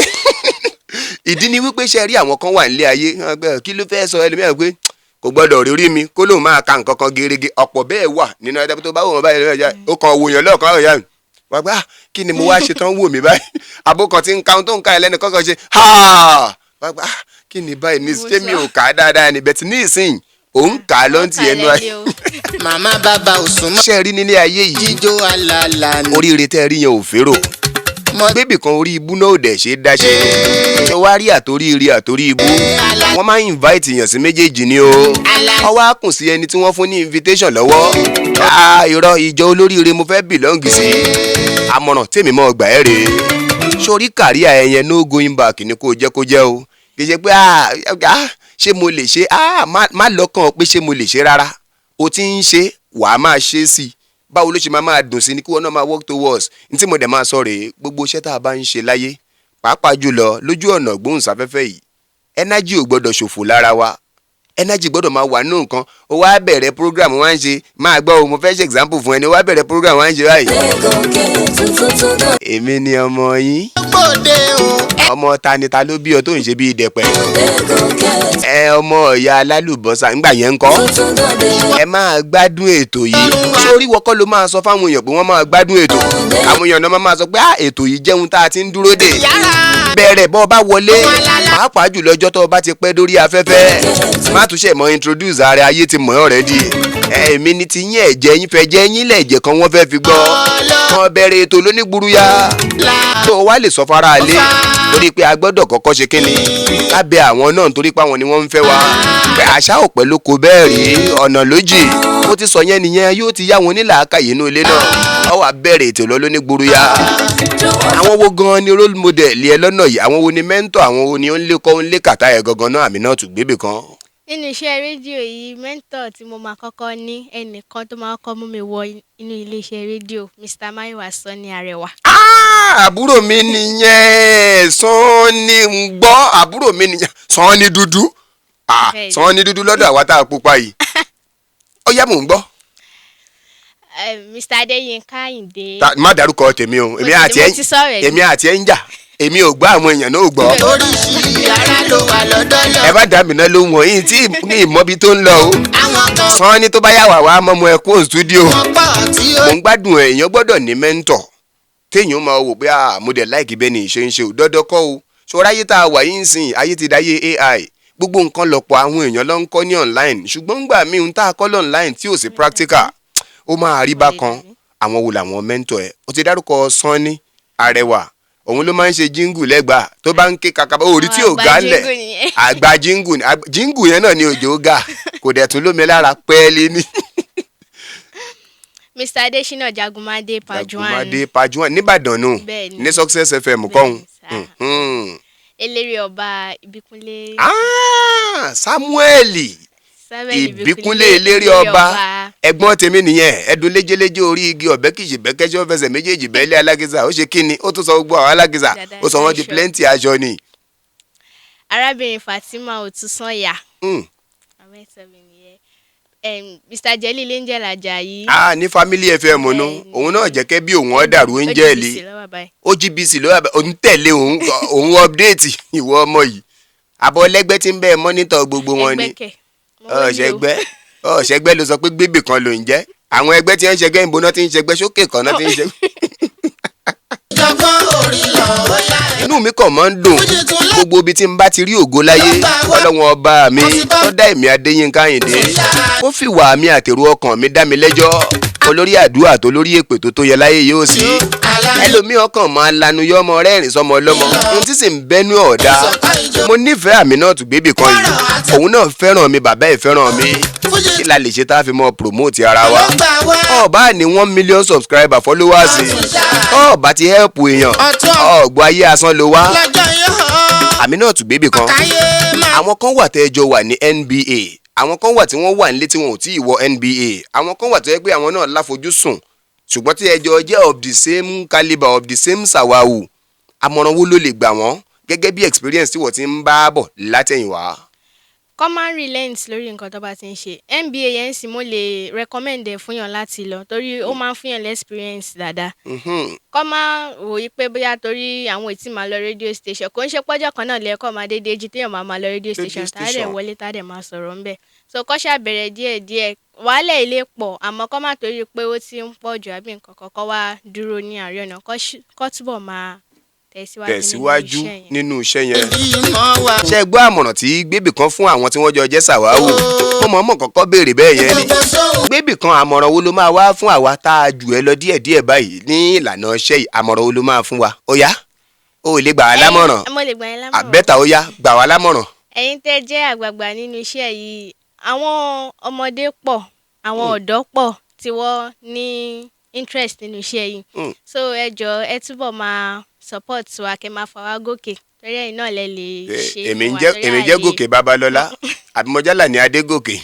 ìdí ni wípé ṣe rí àwọn kan wà nílé ayé wọ́n gbé, kí ló fẹ́ sọ? Ẹlòmíràn pé kò gbọ́dọ̀ rí orí mi kó lóun máa ka nǹkan kan gerege. Ọ̀pọ̀ bẹ́ẹ̀ wà nínú ẹ̀dá tó bá wò wọ́n báyìí lọ́wọ́, ó kàn wò yàn lọ́ọ̀kan ọ̀yà wà gbá, kí ni mo wá ṣe tán wò mí báyìí? Àbó kan tí ń ka ohun tó ń ka ẹ lẹ́nu kọ́kọ́ ṣe ha, wà gbá, kí ni báyìí ní Mo ṣé mi sọ. ò kà á dáadáa ni? Bẹ̀tì ní ìsìn òun kà á lọ́ntì ẹnu ayé. Màmá bàbá ò sún mọ́. Ṣe rí nílé ayé yìí, Jíjó alala ni. oríire tẹ́ rí yẹn ò férò. Mo Gbébì kan orí ibú náà ò dẹ̀ ṣe é dáṣe. Ṣé wàá rí àtórí ire àtórí ibú, wọ́n máa ń invite èèyàn sí méjèèjì ni o. Wọ́n wá kùn sí ẹni tí wọ́n fún ní invitation lọ́wọ́. Ah, irọ́, ìjọ olóríire mo fẹ́ belong sí. Àmọ̀ràn tèmi mọ́ ọgbà ẹ̀ rèé, sórí career ẹ̀yẹn, no going back ni kò jẹ́ kó jẹ́ o. Kì í ṣe pé ah, ah, ṣé mo lè ṣe? Ah, má lọ́kàn pé ṣé mo lè ṣe rárá. O ti ń ṣe, wàá máa ṣe é sí i. Báwo ló ṣe máa máa dùn sí ni kí wọn náà máa work towards ní tí mo dẹ̀ máa sọ rèé. Gbogbo iṣẹ́ tá a bá ń ṣe láyé, pàápàá jùlọ lójú ọ̀nà gbóhùnsáfẹ́fẹ́ yìí, energy ò gbọ́dọ̀ ṣòfò lára wa. Energy gbọ́dọ̀ máa wà nínú nǹkan. Ó wá bẹ̀rẹ̀ program wá ń ṣe, máa gbọ́ o, mo fẹ́ ṣe example fún ẹni. Ó wá bẹ̀rẹ̀ program wá ń ṣe báyìí: "Èmi ni ọmọ yín." Gbòde o. Ọmọ ta ni? Ta ló bí ọ tó ń ṣe bí ìdẹ̀pẹ̀ ẹ? Ọmọ ìyá alálùbọ́sà ńgbà yẹn ń kọ́. Ẹ máa gbádùn ètò yìí. Sórí wọkọ́ ló máa sọ fáwọn èèyàn pé wọ́n máa gbádùn ètò. Àwọn èèyàn náà máa sọ pé, "Ah, ètò yìí jẹun tá a ti ń dúró dè." Yàrá. Bẹ̀rẹ̀ bọ́ ọ bá wọlé, pàápàá jùlọ ọjọ́ tó o bá ti pẹ́ dórí afẹ́fẹ́, má tún ṣe mọ́ introduce ara. Ayé ti mọ̀ ọ́ already. Èmi ni ti yín, ẹ̀jẹ̀ yín fẹ́ jẹ́ yín lẹ̀jẹ̀ kan wọ́n fẹ́ fi gbọ́ kan bẹ̀rẹ̀ ètò lónígbúrúyà tó o wá lè sọ fara alé, torí pé a gbọ́dọ̀ kọ́kọ́ ṣe kínni lábẹ́ àwọn náà, nítorí pé àwọn ni wọ́n ń fẹ́ wa, pé àṣà ò pẹ́ ló kó bẹ́ẹ̀ rí ọ̀nà lójì. Ó ti sọ yẹn nìyẹn, yóò ti yá wọn onílàákàyè inú ilé náà. Ọ wà bẹ̀rẹ̀ ètò lọ lónígbúrúyà. Àwọn wo gan ni role model ẹ lọ́nà yìí? Àwọn wo ni mentor? Àwọn wo ni ó ń lé kọ́, ó ń lé kàtá ẹ̀ gangan náà? Àmì náà tún gbébè kan. Nínú iṣẹ́ rédíò yìí, mentor tí mo máa kọ́kọ́ ní, ẹnìkan tó máa kọ́kọ́ mú mi wọ inú iléeṣẹ́ rédíò, Mr. Mayowa Sanni Arẹwà. Ah, àbúrò mi nìyẹn, Sanni ń gbọ́. Àbúrò mi nìyẹn, Sanni dúdú. Ah, Bẹ́ẹ̀ni. Sanni dúdú lọ́dọ̀ àwa tá a pupa yìí. Ó yá, mò ń gbọ́. Mr. Adéyínká Àyìndé. Má dárúkọ tèmi o. Èmi àti ẹ Mo ti sọ̀rọ̀ ẹ̀. Èmi àti ẹ ń jà. Èmi ò gbọ́, àwọn èèyàn náà ò gbọ́. Oríṣi ara ló wà lọ́dọ̀ lọ. Ẹ bá dá mi náà lóhùn ọ̀yìn tí ní ìmọ̀bi tó ń lọ o. Àwọn kan Sanni tó bá yà wà wá mọ́mọ́ ẹ kúrò studio. wọ́n pọ̀ tí ó Mò ń gbádùn ẹ̀. Èèyàn gbọ́dọ̀ ní mentor téèyàn máa wò pé, ah, mo dẹ̀ like bẹ́ẹ̀ ni ìṣe ń ṣe ò dọ́dọ́ kọ́ o. Ṣọ́ra ayé tá a wà yìí ń sìn, ayé ti dáyé AI. Gbogbo nǹkan lọ̀pọ̀ àwọn èèyàn ló ń kọ́ ní online, ṣùgbọ́n gbà mí ohun tá a kọ́ online tí ò sí practical, ó máa rí bákan. Àwọn wo làwọn mentor ẹ̀? O ti dárúkọ Sanni Arẹwà. Òun ló máa ń ṣe jingle lẹ́gbàá tó bá ń ké kàkà orí tí ò Àwọn ga àgbà ńlẹ̀. jingle nìyẹn. Àgbà jingle ni. Jingle yẹn náà ni òjò ga, kò dẹ̀ tún lómi lára pẹ́ẹ́lí ní. Mr. Adesina Jagunmade Pajuan. Jagunmade Pajuan nìbàdàn nù. Bẹ́ẹ̀ni. Ní Success FM kọ́hún. Bẹ́ẹ̀ni, sir. Eléré ọba Ìbíkúnlé. Ah, Samuel Samuel. Ìbíkúnlé eléré ọba, ẹ̀gbọ́n tèmi nìyẹn. Ẹdun léjeléje orí igi ọ̀bẹ kìsì bẹ́kẹ́sẹ́ fẹsẹ̀ méjèèjì bẹ́ẹ̀lẹ́ alágísà. Ó ṣe kíni, ó tún sọ gbogbo àwọn alágísà, ó sọ wọ́n di aṣọ. Plenty aṣọ ni. Arábìnrin Fatima Òtúsànyà. Àwọn ẹ̀sọ́ mi nìyẹn. Mr. Jelil Angel Ajayi. Ah, ní Family FM nu. Bẹ́ẹ̀ni. Òun náà jẹ́ kẹ́ bí òun ọ̀dàrú angel. OGBC lọ́wọ́ báyìí. OGBC ló wà bẹ́ẹ̀. Òun tẹ̀lé òun, òun update ìwọ ọmọ yìí. Àbọ̀ lẹ́gbẹ́ tí ń bẹ́ẹ̀ monitor gbogbo wọn ni. Ẹgbẹ́ kẹ̀. Mo wọ́n ní o. Ọ̀ṣẹ́gbẹ́ ọ̀ṣẹ́gbẹ́ ló sọ pé gbébì kan ló ń jẹ́. Àwọn ẹgbẹ́ tí ń ṣẹgbẹ́ ìbò náà ti ń ṣẹgbẹ́ sókè kan náà ti ń ṣẹgbẹ́. Ìjọ̀gbọ́n orí lọ ó yá ẹ̀. Inú mi kàn máa ń dùn gbogbo ibi tí n bá ti rí ògo láyé. Ọlọ́wọ́n ọba mi tó dá èmi Adéyínká Àyìndé, ó fi wà mí àtèrò ọkàn mi dá mi lẹ́jọ́ olórí àdúrà tó lórí èpè tó tó yẹ láyé yóò sí. Ẹlòmíì ọkàn máa lanu yọ ọmọ rẹ́rìn sọmọ ọlọ́mọ, ohun tí sì ń bẹ́nu ọ̀dà. Mo nífẹ̀ẹ́ àmì náà tún gbébì kan yìí. Òun náà fẹ́ràn mi, bàbá ẹ̀ fẹ́ràn mi. Kí la lè ṣe tá a fi mọ promote ara wa? Ọba ní 1 million subscriber, followers, ọba ti help èèyàn, ọgbọ ayé asán ló wá. Lọ́jọ́ yóò Àmì náà tún gbébì kan. káyé máa. Àwọn kan wà tẹ́ ẹ jọ wà ní NBA, àwọn kan wà tí wọ́n wà nílé tí wọn ò tí ì wọ NBA, àwọn kan wà tó yẹ pé àwọn náà láfojúsùn, ṣùgbọ́n tí ẹ jọ jẹ́ of the same calibre, of the same sàwáwù, àmọ̀ràn wo ló lè gbà wọ́n gẹ́gẹ́ bí experience tí wọ́n ti ń bá bọ̀ látẹ̀yìnwá? Kọ́ máa ń relent lórí nǹkan tó bá ti ń ṣe. NBA yẹn sì, mo lè recommend ẹ̀ fún yàn láti lọ, torí ó máa ń fún yàn lẹ́ experience dáadáa. Kọ́ máa wò yí pé bóyá torí àwọn ètí máa lọ radio station, kò ń ṣe pọ́jọ́ kan náà lẹ́ẹ̀kọ́ máa dédé jí téèyàn máa máa lọ radio station, tá a dẹ̀ station. wọlé, tá a dẹ̀ máa sọ̀rọ̀ ńbẹ̀. So kọ́ ṣàbẹ̀rẹ̀ díẹ̀ díẹ̀. Wàhálà ilé pọ̀, àmọ́ kọ́ máa torí pé ó ti ń pọ̀ jù àbí nǹkan kan kọ́ wá dúró ní àárín ọ̀nà, kọ́ túbọ̀ máa tẹ̀síwájú nínú Tẹ̀síwájú iṣẹ́ yẹn. nínú iṣẹ́ yẹn. Ìmọ̀ wa. Ṣe gbọ́ àmọ̀ràn tí gbébì kan fún àwọn tí wọ́n jọ jẹ́ sàwáwù? Mo Ó mọ̀ mọ̀ kọ́kọ́ béèrè bẹ́ẹ̀ yẹn ni. Gbogbo sóhun Gbébì kan, àmọ̀ràn wo ló máa wá fún àwa tá a jù ẹ lọ díẹ̀díẹ̀ báyìí ní ìlànà iṣẹ́ yìí? Àmọ̀ràn wo ló máa fún wa? Ó yá, o ò lè gbà wá lámọ̀ràn? Mo lè gbà yín lámọ̀ràn. Àbẹ́ta, ó yá, gbà wá lámọ̀ràn. Ẹ̀yin tẹ́ jẹ́ àgbààgbà nínú iṣẹ́ yìí, àwọn ọmọdé pọ̀, àwọn ọ̀dọ́ pọ̀ tí wọ́n ní interest nínú iṣẹ́ yìí. So ẹ jọ̀ọ́, ẹ túbọ̀ máa support wa, kẹ́ máa fà wá gòkè, torí ẹ̀yin náà lẹ lè ṣe Èmi fún ń wa, jẹ́ torí èmi jẹ́ Gòkè Babalọ́lá àbí Mọ́jálà ní Adégòkè.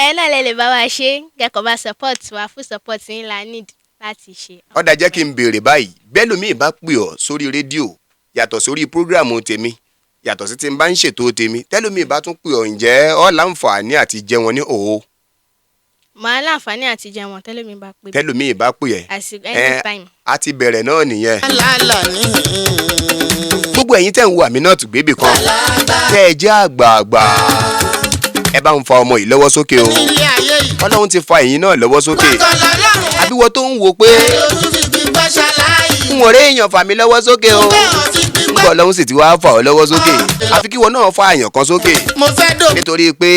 Ẹ̀yin náà lẹ lè bá wa ṣe, kẹ́kọ̀ọ́ bá support wa. Full support yín la need láti ṣe. Ó dá, jẹ́ kí n béèrè báyìí: bẹ́lòmíì bá pè ọ́ sórí rédíò, yàtọ̀ sórí program tèmi, yàtọ̀ sí tí n bá ń ṣètò tèmi, tẹ́lòmíì bá tún pè ọ́, ǹjẹ́ ọ́ láǹfààní àti jẹ wọn ní òó? Màá láǹfààní àti jẹun tẹ́lòmíì bá pè mí. Tẹ́lòmíì bá pè ẹ́. Àsìkò, anytime. A ti bẹ̀rẹ̀ náà nìyẹn. Lálà ní. Gbogbo ẹ̀yin tẹ́ ń wo Aminat Gbébì kan, tẹ́ ẹ jẹ́ àgbààgbà, ẹ bá ń fa ọmọ yìí lọ́wọ́ sókè o. Nílé ayé yìí. Ọlọ́run ti fa ẹ̀yin náà lọ́wọ́ sókè. Kọ́kọ́ lọ́lọ́run. Àbí wọ́n tó ń wo pé Ojú fi gbígbọ́ ṣaláì. n ò rí èèyàn fà mí lọ́wọ́ sókè o, Bẹ́ẹ̀ ọ̀ ti gbígbọ́. nígbà Ọlọ́run sì ti wá fà ọ́ lọ́wọ́ sókè, àfi kí wọn náà fa àyàn kan sókè. Mo fẹ́ dò. Nítorí pé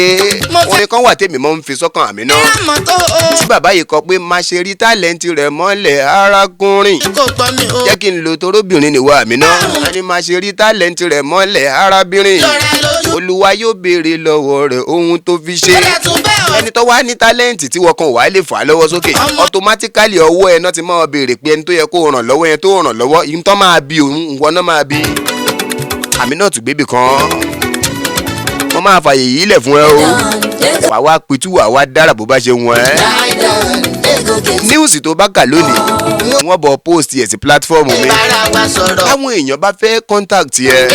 orin kan wà tèmi mọ́ ń fi sọ́kàn àmì náà, Àmọ́ tó o. tí bàbá yìí kọ pé, má ṣe rí talent rẹ̀ mọ́lẹ̀, arákùnrin. Kò gbọ́ mi o. Jẹ́ kí n lo toróbìnrin nìwọ àmì náà a ní, má ṣe rí talent rẹ̀ mọ́lẹ̀, arábìnrin. Lọ́ra lójú. Olúwa yóò béèrè lọ́wọ́ rẹ̀ ohun tó fi ṣe. Ó dẹ̀ tún bẹ́ẹ̀ ọ̀. Ẹni tó wá ní talent tí wọ́n kan wàá lè fà á lọ́wọ́ sókè, automatically ọwọ́ ẹ náà ti máa béèrè pé ẹni tó yẹ kó ràn lọ́wọ́ yẹn tó ràn lọ́wọ́ yìí tó máa bi òun, ìwọ náà máa bi. Aminat Gbébì kan, wọ́n máa fàyè yìí lẹ̀ fún ẹ o, wàá wá pitú, wàá wá dára bó bá ṣe wọ̀n ẹ́. News tó bá kà lónìí, wọ́n bọ̀ post ẹ̀ sí platform mi. Bára wa sọ̀rọ̀. Táwọn èèyàn bá fẹ́ contact ẹ,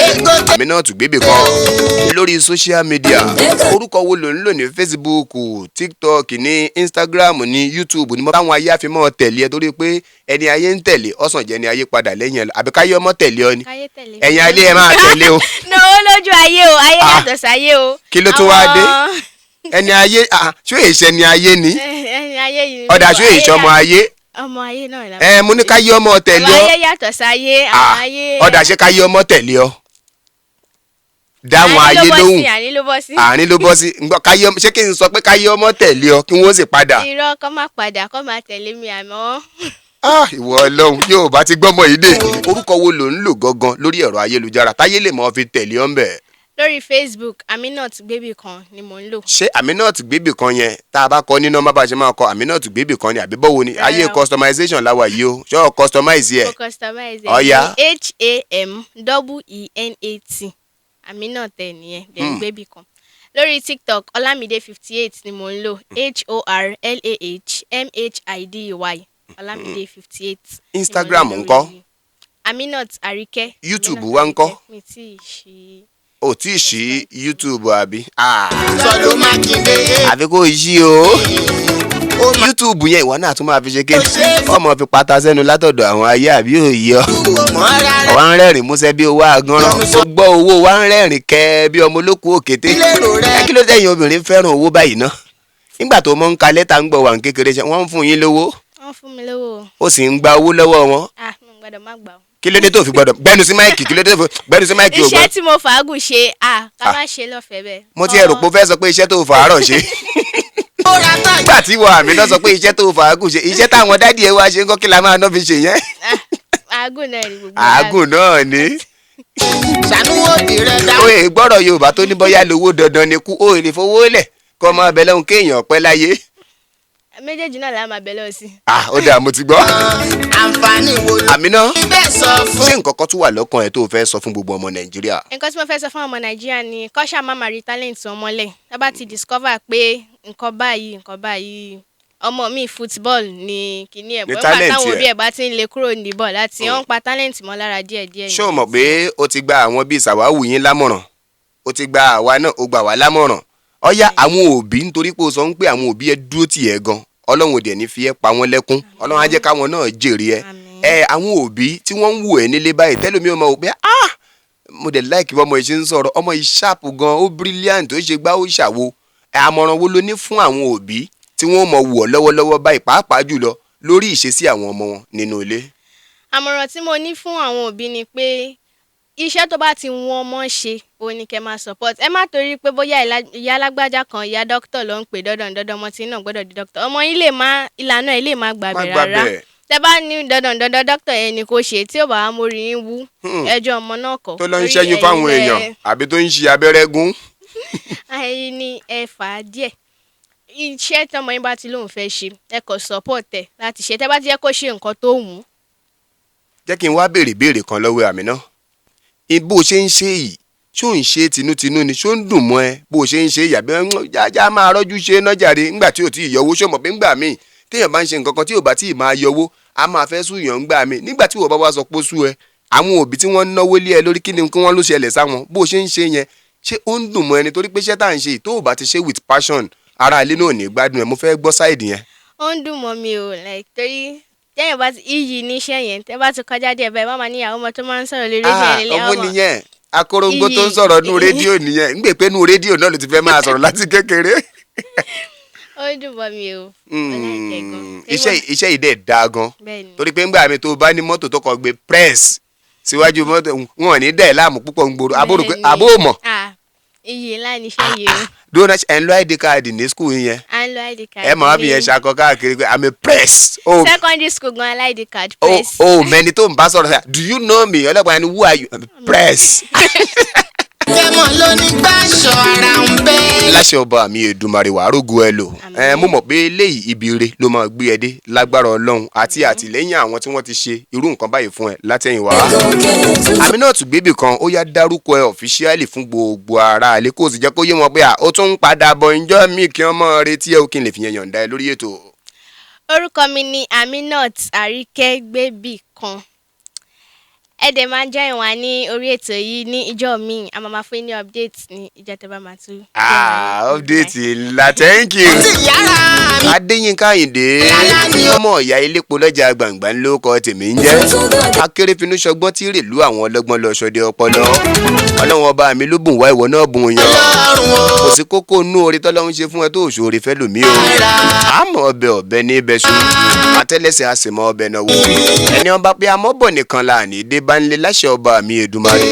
Aminat Gbébì kan, lórí social media, orúkọ wo ló ń lò ní Facebook, TikTok, ní Instagram, ní YouTube, ní mo táwọn ayé àfimọ́ tẹ̀lé ẹ? Torí pé ẹni ayé ń tẹ̀lé ọ̀sán jẹ́ ni ayé padà lẹ́yìn ẹ lọ, àbí káyé ọmọ tẹ̀lé ọ ni? Káyé tẹ̀lé. Ẹ̀yin ayé, ẹ máa tẹ̀lé o. No, ó lójú ayé o, ayé Ah. yàtọ̀ sáyé o. Kí ló tún wá dé? Ẹni ayé, ah, ṣé èṣẹ ni ayé ni? Ẹni ayé yìí. Ọ̀dà, ṣé èṣẹ ọmọ ayé? Ọmọ ayé náà la. Ẹ mo ní káyé ọmọ tẹ̀lé Àwọn ọ. ayé yàtọ̀ sáyé, àwọn Ah, ayé. ọ̀dà, ṣé káyé ọmọ tẹ̀lé ọ? Dáwọn Àárín ló ayé bọ́ sí, lóhùn. Àárín ló bọ́ sí. Àárín ló bọ́ sí. Ǹgbọ́, káyé ọmọ, ṣé kí n sọ pé káyé ọmọ tẹ̀lé ọ kí wọ́n sì padà? Irọ́, kọ́ máa padà, kọ́ máa tẹ̀lé mi àmọ́. Ah, ìwọ Ọlọ́run, yóò bá ti gbọ́mọ yìí dé. Orúkọ wo ló ń lò gangan lórí ẹ̀rọ ayélujára táyé lè mọ́ fi tẹ̀lé ọ ń bẹ̀? Lórí Facebook, Aminat Gbébì kan ni mò ń lò. Ṣé Aminat Gbébì kan yẹn, tá a bá kọ ní nọ́mbà, bá a ṣe máa kọ Aminat Gbébì kan ni, àbí bọ́wo ni? Ayé Rárá o. customization láwa yìí o. Ṣé o customize ẹ̀? Mo customize ẹ̀. Ọ̀ya. H A M double E N A T, Aminat ẹ̀ nìyẹn, then Gbébì kan. Lórí TikTok, Olamide 58 ni mò ń lò. H O R L A H M H I D E Y, Olamide 58. Instagram ńkọ́? Aminat Arike. YouTube Aminat wa ńkọ́? Arike. Mi tí ì ṣí. O tí ì ṣí YouTube, àbí? Ah, Sọlú Mákindé. àfi kó o ṣí o YouTube yẹn, ìwọ náà tún máa fi ṣe kéde, ọmọ fi pata sẹ́nu látọ̀dọ̀ àwọn ayé, àbí òye ọ? Kò mọ́ rárá. Wa ń rẹ́rìn músẹ́ bí owó àgànràn, ó gbọ́ owó, wa ń rẹ́rìn kẹ́ bí ọmọ olókùú òkété. Lérò rẹ. Ẹ kí ló dẹ̀yìn obìnrin fẹ́ràn owó báyìí ná? Nígbà tó mọ́ ń ka lẹ́tà ń gbọ́ wà ń kékeré, ṣe wọ́n ń fún yín lówó? Wọ́n fún mi lówó o. Ó sì ń gba owó lọ́wọ́ wọn? Ah, mi ò gbọ́dọ̀ má gbà o. Kí ló dé tó fi gbọ́dọ̀ gbẹ́nu sí mic? Kí ló dé tó fi gbẹ́nu sí mic? Ò Iṣẹ́ gbọ́. tí mo fàágùn ṣe, ah, ká Ah. má ṣe lọ́fẹ̀ẹ́ bẹ́ẹ̀. Mo ti ẹ̀rù pé ó fẹ́ sọ pé iṣẹ́ tó fàárọ̀ ṣe. Ó ra táyà. Nígbà tí wọ́n àmì náà sọ pé iṣẹ́ tó fàágùn ṣe, iṣẹ́ táwọn daddy ẹ wá ṣe ń kọ́, kí la máa ná fi ṣe yẹn? Ah, àágùn náà ni gbogbo. Àágùn náà ni. Ṣàánú òbí rẹ dá. Ó yẹ gbọ́dọ̀ Yorùbá tó ní bọ́yá lówó dandan ni kú, ó lè fowó lẹ̀ kọ́ ọmọ abẹ lẹ́hùn kéèyàn pẹ́ láyé. Méjèèjì náà la máa bẹ̀ lọ sí. Ah, ó dáa, mo ti gbọ́. Àǹfààní wo ló Àmínà, bẹ́ẹ̀ sọ fún. ṣé nǹkan kan tún wà lọ́kàn ẹ̀ tó o fẹ́ sọ fún gbogbo ọmọ Nàìjíríà? Nǹkan tí mo fẹ́ sọ fún ọmọ Nàìjíríà ni kọ́ ṣáà má máa rí talent wọn mọ́lẹ̀. Tá bá ti discover pé nǹkan báyìí, nǹkan báyìí, ọmọ mi football ni kíní ẹ̀ Ní bọ́ nígbà talent táwọn ẹ̀. òbí ẹ̀ bá ti ń lé kúrò ní bọ̀ láti wọ́n ń pa talent mọ́ lára díẹ̀díẹ̀. Ṣé o mọ̀ pé o ti gba àwọn bíi sàwáwù yín lámọ̀ràn, o ti gba àwa náà, o gbà wá lámọ̀ràn? Ọ̀yá, àwọn òbí, nítorí pé o sọ ń pé àwọn òbí ẹ dúró tì ẹ́ gan, Ọlọ́run ò dẹ̀ ní fi ẹ́ pa wọ́n lẹ́kún, Ọlọ́run á jẹ́ káwọn náà jèrè ẹ. Àmín. Ẹ àwọn òbí tí wọ́n ń wò ẹ́ nílé báyìí, tẹ́lómi ọmọ ò pé, ah, mo dẹ̀ like bí ọmọ yìí ṣe ń sọ̀rọ̀, ọmọ yìí sharp gan, ó brilliant, ó ṣe gbá, ó ṣàwo. Ẹ, àmọ̀ràn wo ló ní fún àwọn òbí tí wọ́n mọ̀ wò ọ́ lọ́wọ́lọ́wọ́ báyìí, pàápàá jùlọ lórí ìṣesí àwọn ọmọ wọn nínú ilé? Àmọ̀ràn tí mo ní fún àwọn òbí ni pé Iṣẹ́ tó bá ti wọ́n ọmọ ṣe òun ni kẹ́ máa support. Ẹ má torí pé bóyá ìyá alágbájá kan, ìyá dókítà ló ń pè, dandan dandan ọmọ tí náà gbọ́dọ̀ di dókítà. Ọmọ yín lè má ìlànà ẹ̀ lè má Má gbàbẹ̀ rárá. gbàbẹ̀. Tẹ bá ní dandan dandan dókítà yẹn ni kò ṣe, tí ò bá wá mórí yín wú, ẹjọ́ ọmọ náà kọ́. Tó lọ ń Torí ṣẹ́yún ẹ̀yin fáwọn èèyàn àbí tó ń ṣe abẹ́rẹ́ gún. Ẹ̀yin ni ẹ fà á díẹ̀. Iṣẹ́ tọmọ yín bá ti lóun fẹ́ ṣe, ẹ kò support ẹ láti ṣe, tẹ bá ti jẹ́ kó ṣe nǹkan tó wù ú. Jẹ́ kí n wá béèrè béèrè kan lọ́wọ́ Àmínà. Bó o ṣe ń ṣe yìí, ṣó ń ṣe tinútinú ni? Ṣó ń dùn mọ́ ẹ bó o ṣe ń ṣe yìí, àbí jájá máa rọ́jú ṣe é nájàre ńgbà tí ò tí ì yọwó? Ṣó mọ̀ pé ńgbà míì téèyàn bá ń ṣe nǹkan kan tí ò bá tí ì máa yọwó, a máa fẹ́ súyàn ńgbà míì? Nígbà tí wọ́n bá wá sọ pé ó sú ẹ, àwọn òbí tí wọ́n ń náwó lé ẹ lórí, kí ni kí wọ́n ló ṣẹlẹ̀ sáwọn? Bó o ṣe ń ṣe yẹn, ṣé ó ń dùn mọ́ ẹni? Torí pé iṣẹ́ tá à ń ṣe yìí, tó o bá ti ṣe with passion, ara ilé náà ò ní gbádùn ẹ. Mo fẹ́ gbọ́ side yẹn. Ó ń dùn mọ́ mi o, like torí tẹ́yìn bá ti iyì níṣẹ́ yẹn, tẹ́ bá ti kọjá díẹ̀ báyìí, wọ́n máa níyàwó ọmọ tó máa ń sọ̀rọ̀ lórí rédíò Ah, yẹn lélẹ̀ ọmọ ọmọ. nìyẹn, akóróńgbó tó ń Iyì. sọ̀rọ̀ nú rédíò nìyẹn. Ń gbè pé nú rédíò náà ló ti fẹ́ máa sọ̀rọ̀ láti kékeré. Ó ń dùn mọ́ mi o. Mo like ẹ̀ gan. Iṣẹ́ yìí dẹ̀ dáa gan. Bẹ́ẹ̀ ni. Torí pé ńgbà mi tó bá ní mọ́tò tó kọ gbé press síwájú mọ́tò, wọn ò ní dẹ̀ láàmú púpọ̀ ń gbòòrò. Àbó rò pé Bẹ́ẹ̀ ni. àbó mọ̀? Ah, iyì ńlá níṣẹ́ yìí o. Dúró, ẹ̀ ń lo ID card ní school yẹn? À ń lo ID card. Ẹ máa fi yẹn ṣakọ káàkiri pé I'm a press. O Secondary school gan alá ID card o press. O mẹni tó ń bá sọ̀rọ̀ sá, "Do you know me?" Ọlọ́pàá yẹn ni, "Who are you?" "Press." Kẹ́mọ̀ ló ní gbàṣọ ara ń bẹ́. Láṣẹ ọba mi Èdùmàrè, wàá rógo ẹ lò. Ẹ mo mọ̀ pé eléyìí, ibi ire ló máa gbé ẹ dé lágbára Ọlọ́run àti àtìlẹ́yìn àwọn tí wọ́n ti ṣe irú nǹkan báyìí fún ẹ látẹ̀yìnwá. Aminat gbébì kan, ó yá, dárúkọ ẹ officially fún gbogbo ara àlẹ́, kó o sì jẹ́ kó yé wọn pé à ó tún ń padà bọ̀ ǹjọ́ mi, kí wọ́n mọ̀ retí ẹ ó, kí n lè fi yẹn yọ̀ǹda ẹ lórí ètò. Orúkọ mi ni Aminat Àríkẹ́ Gbébì kan. Ẹ dẹ̀ máa join wa ní orí ètò yìí ní ìjọ míì. A máa fún yín ní update ní ìjọ tẹ́ bá máa tún. Ah, update ńlá, thank you. Ti yára mi. Adéyínká Àyìndé, ọmọ ìyá ilépo lọ́jà gbàngbà ńlọ kọ tèmi ń jẹ́ akérèfínú ṣọgbọ́n tí rèlú àwọn ọlọ́gbọ́n lọ ṣọdẹ ọpọlọ. Ọlọ́run ọba mi ló bùn wá, ìwọ náà bùn yàn. Ọlọ́run o. Kò sí kókó inú oore tọ́lọ́run ṣe fún ẹ tó òṣòro fẹ́ lòmí o. Àmọ́ ọbẹ̀ ọbẹ̀ ní ibẹ̀ ṣu àtẹ́lẹsẹ̀, a sì mọ ọbẹ̀ náà wò. Ẹni ọba pé amọ́bọ̀ nìkan là ní dé bá ń lé láṣẹ ọba mi Èdùmàrè.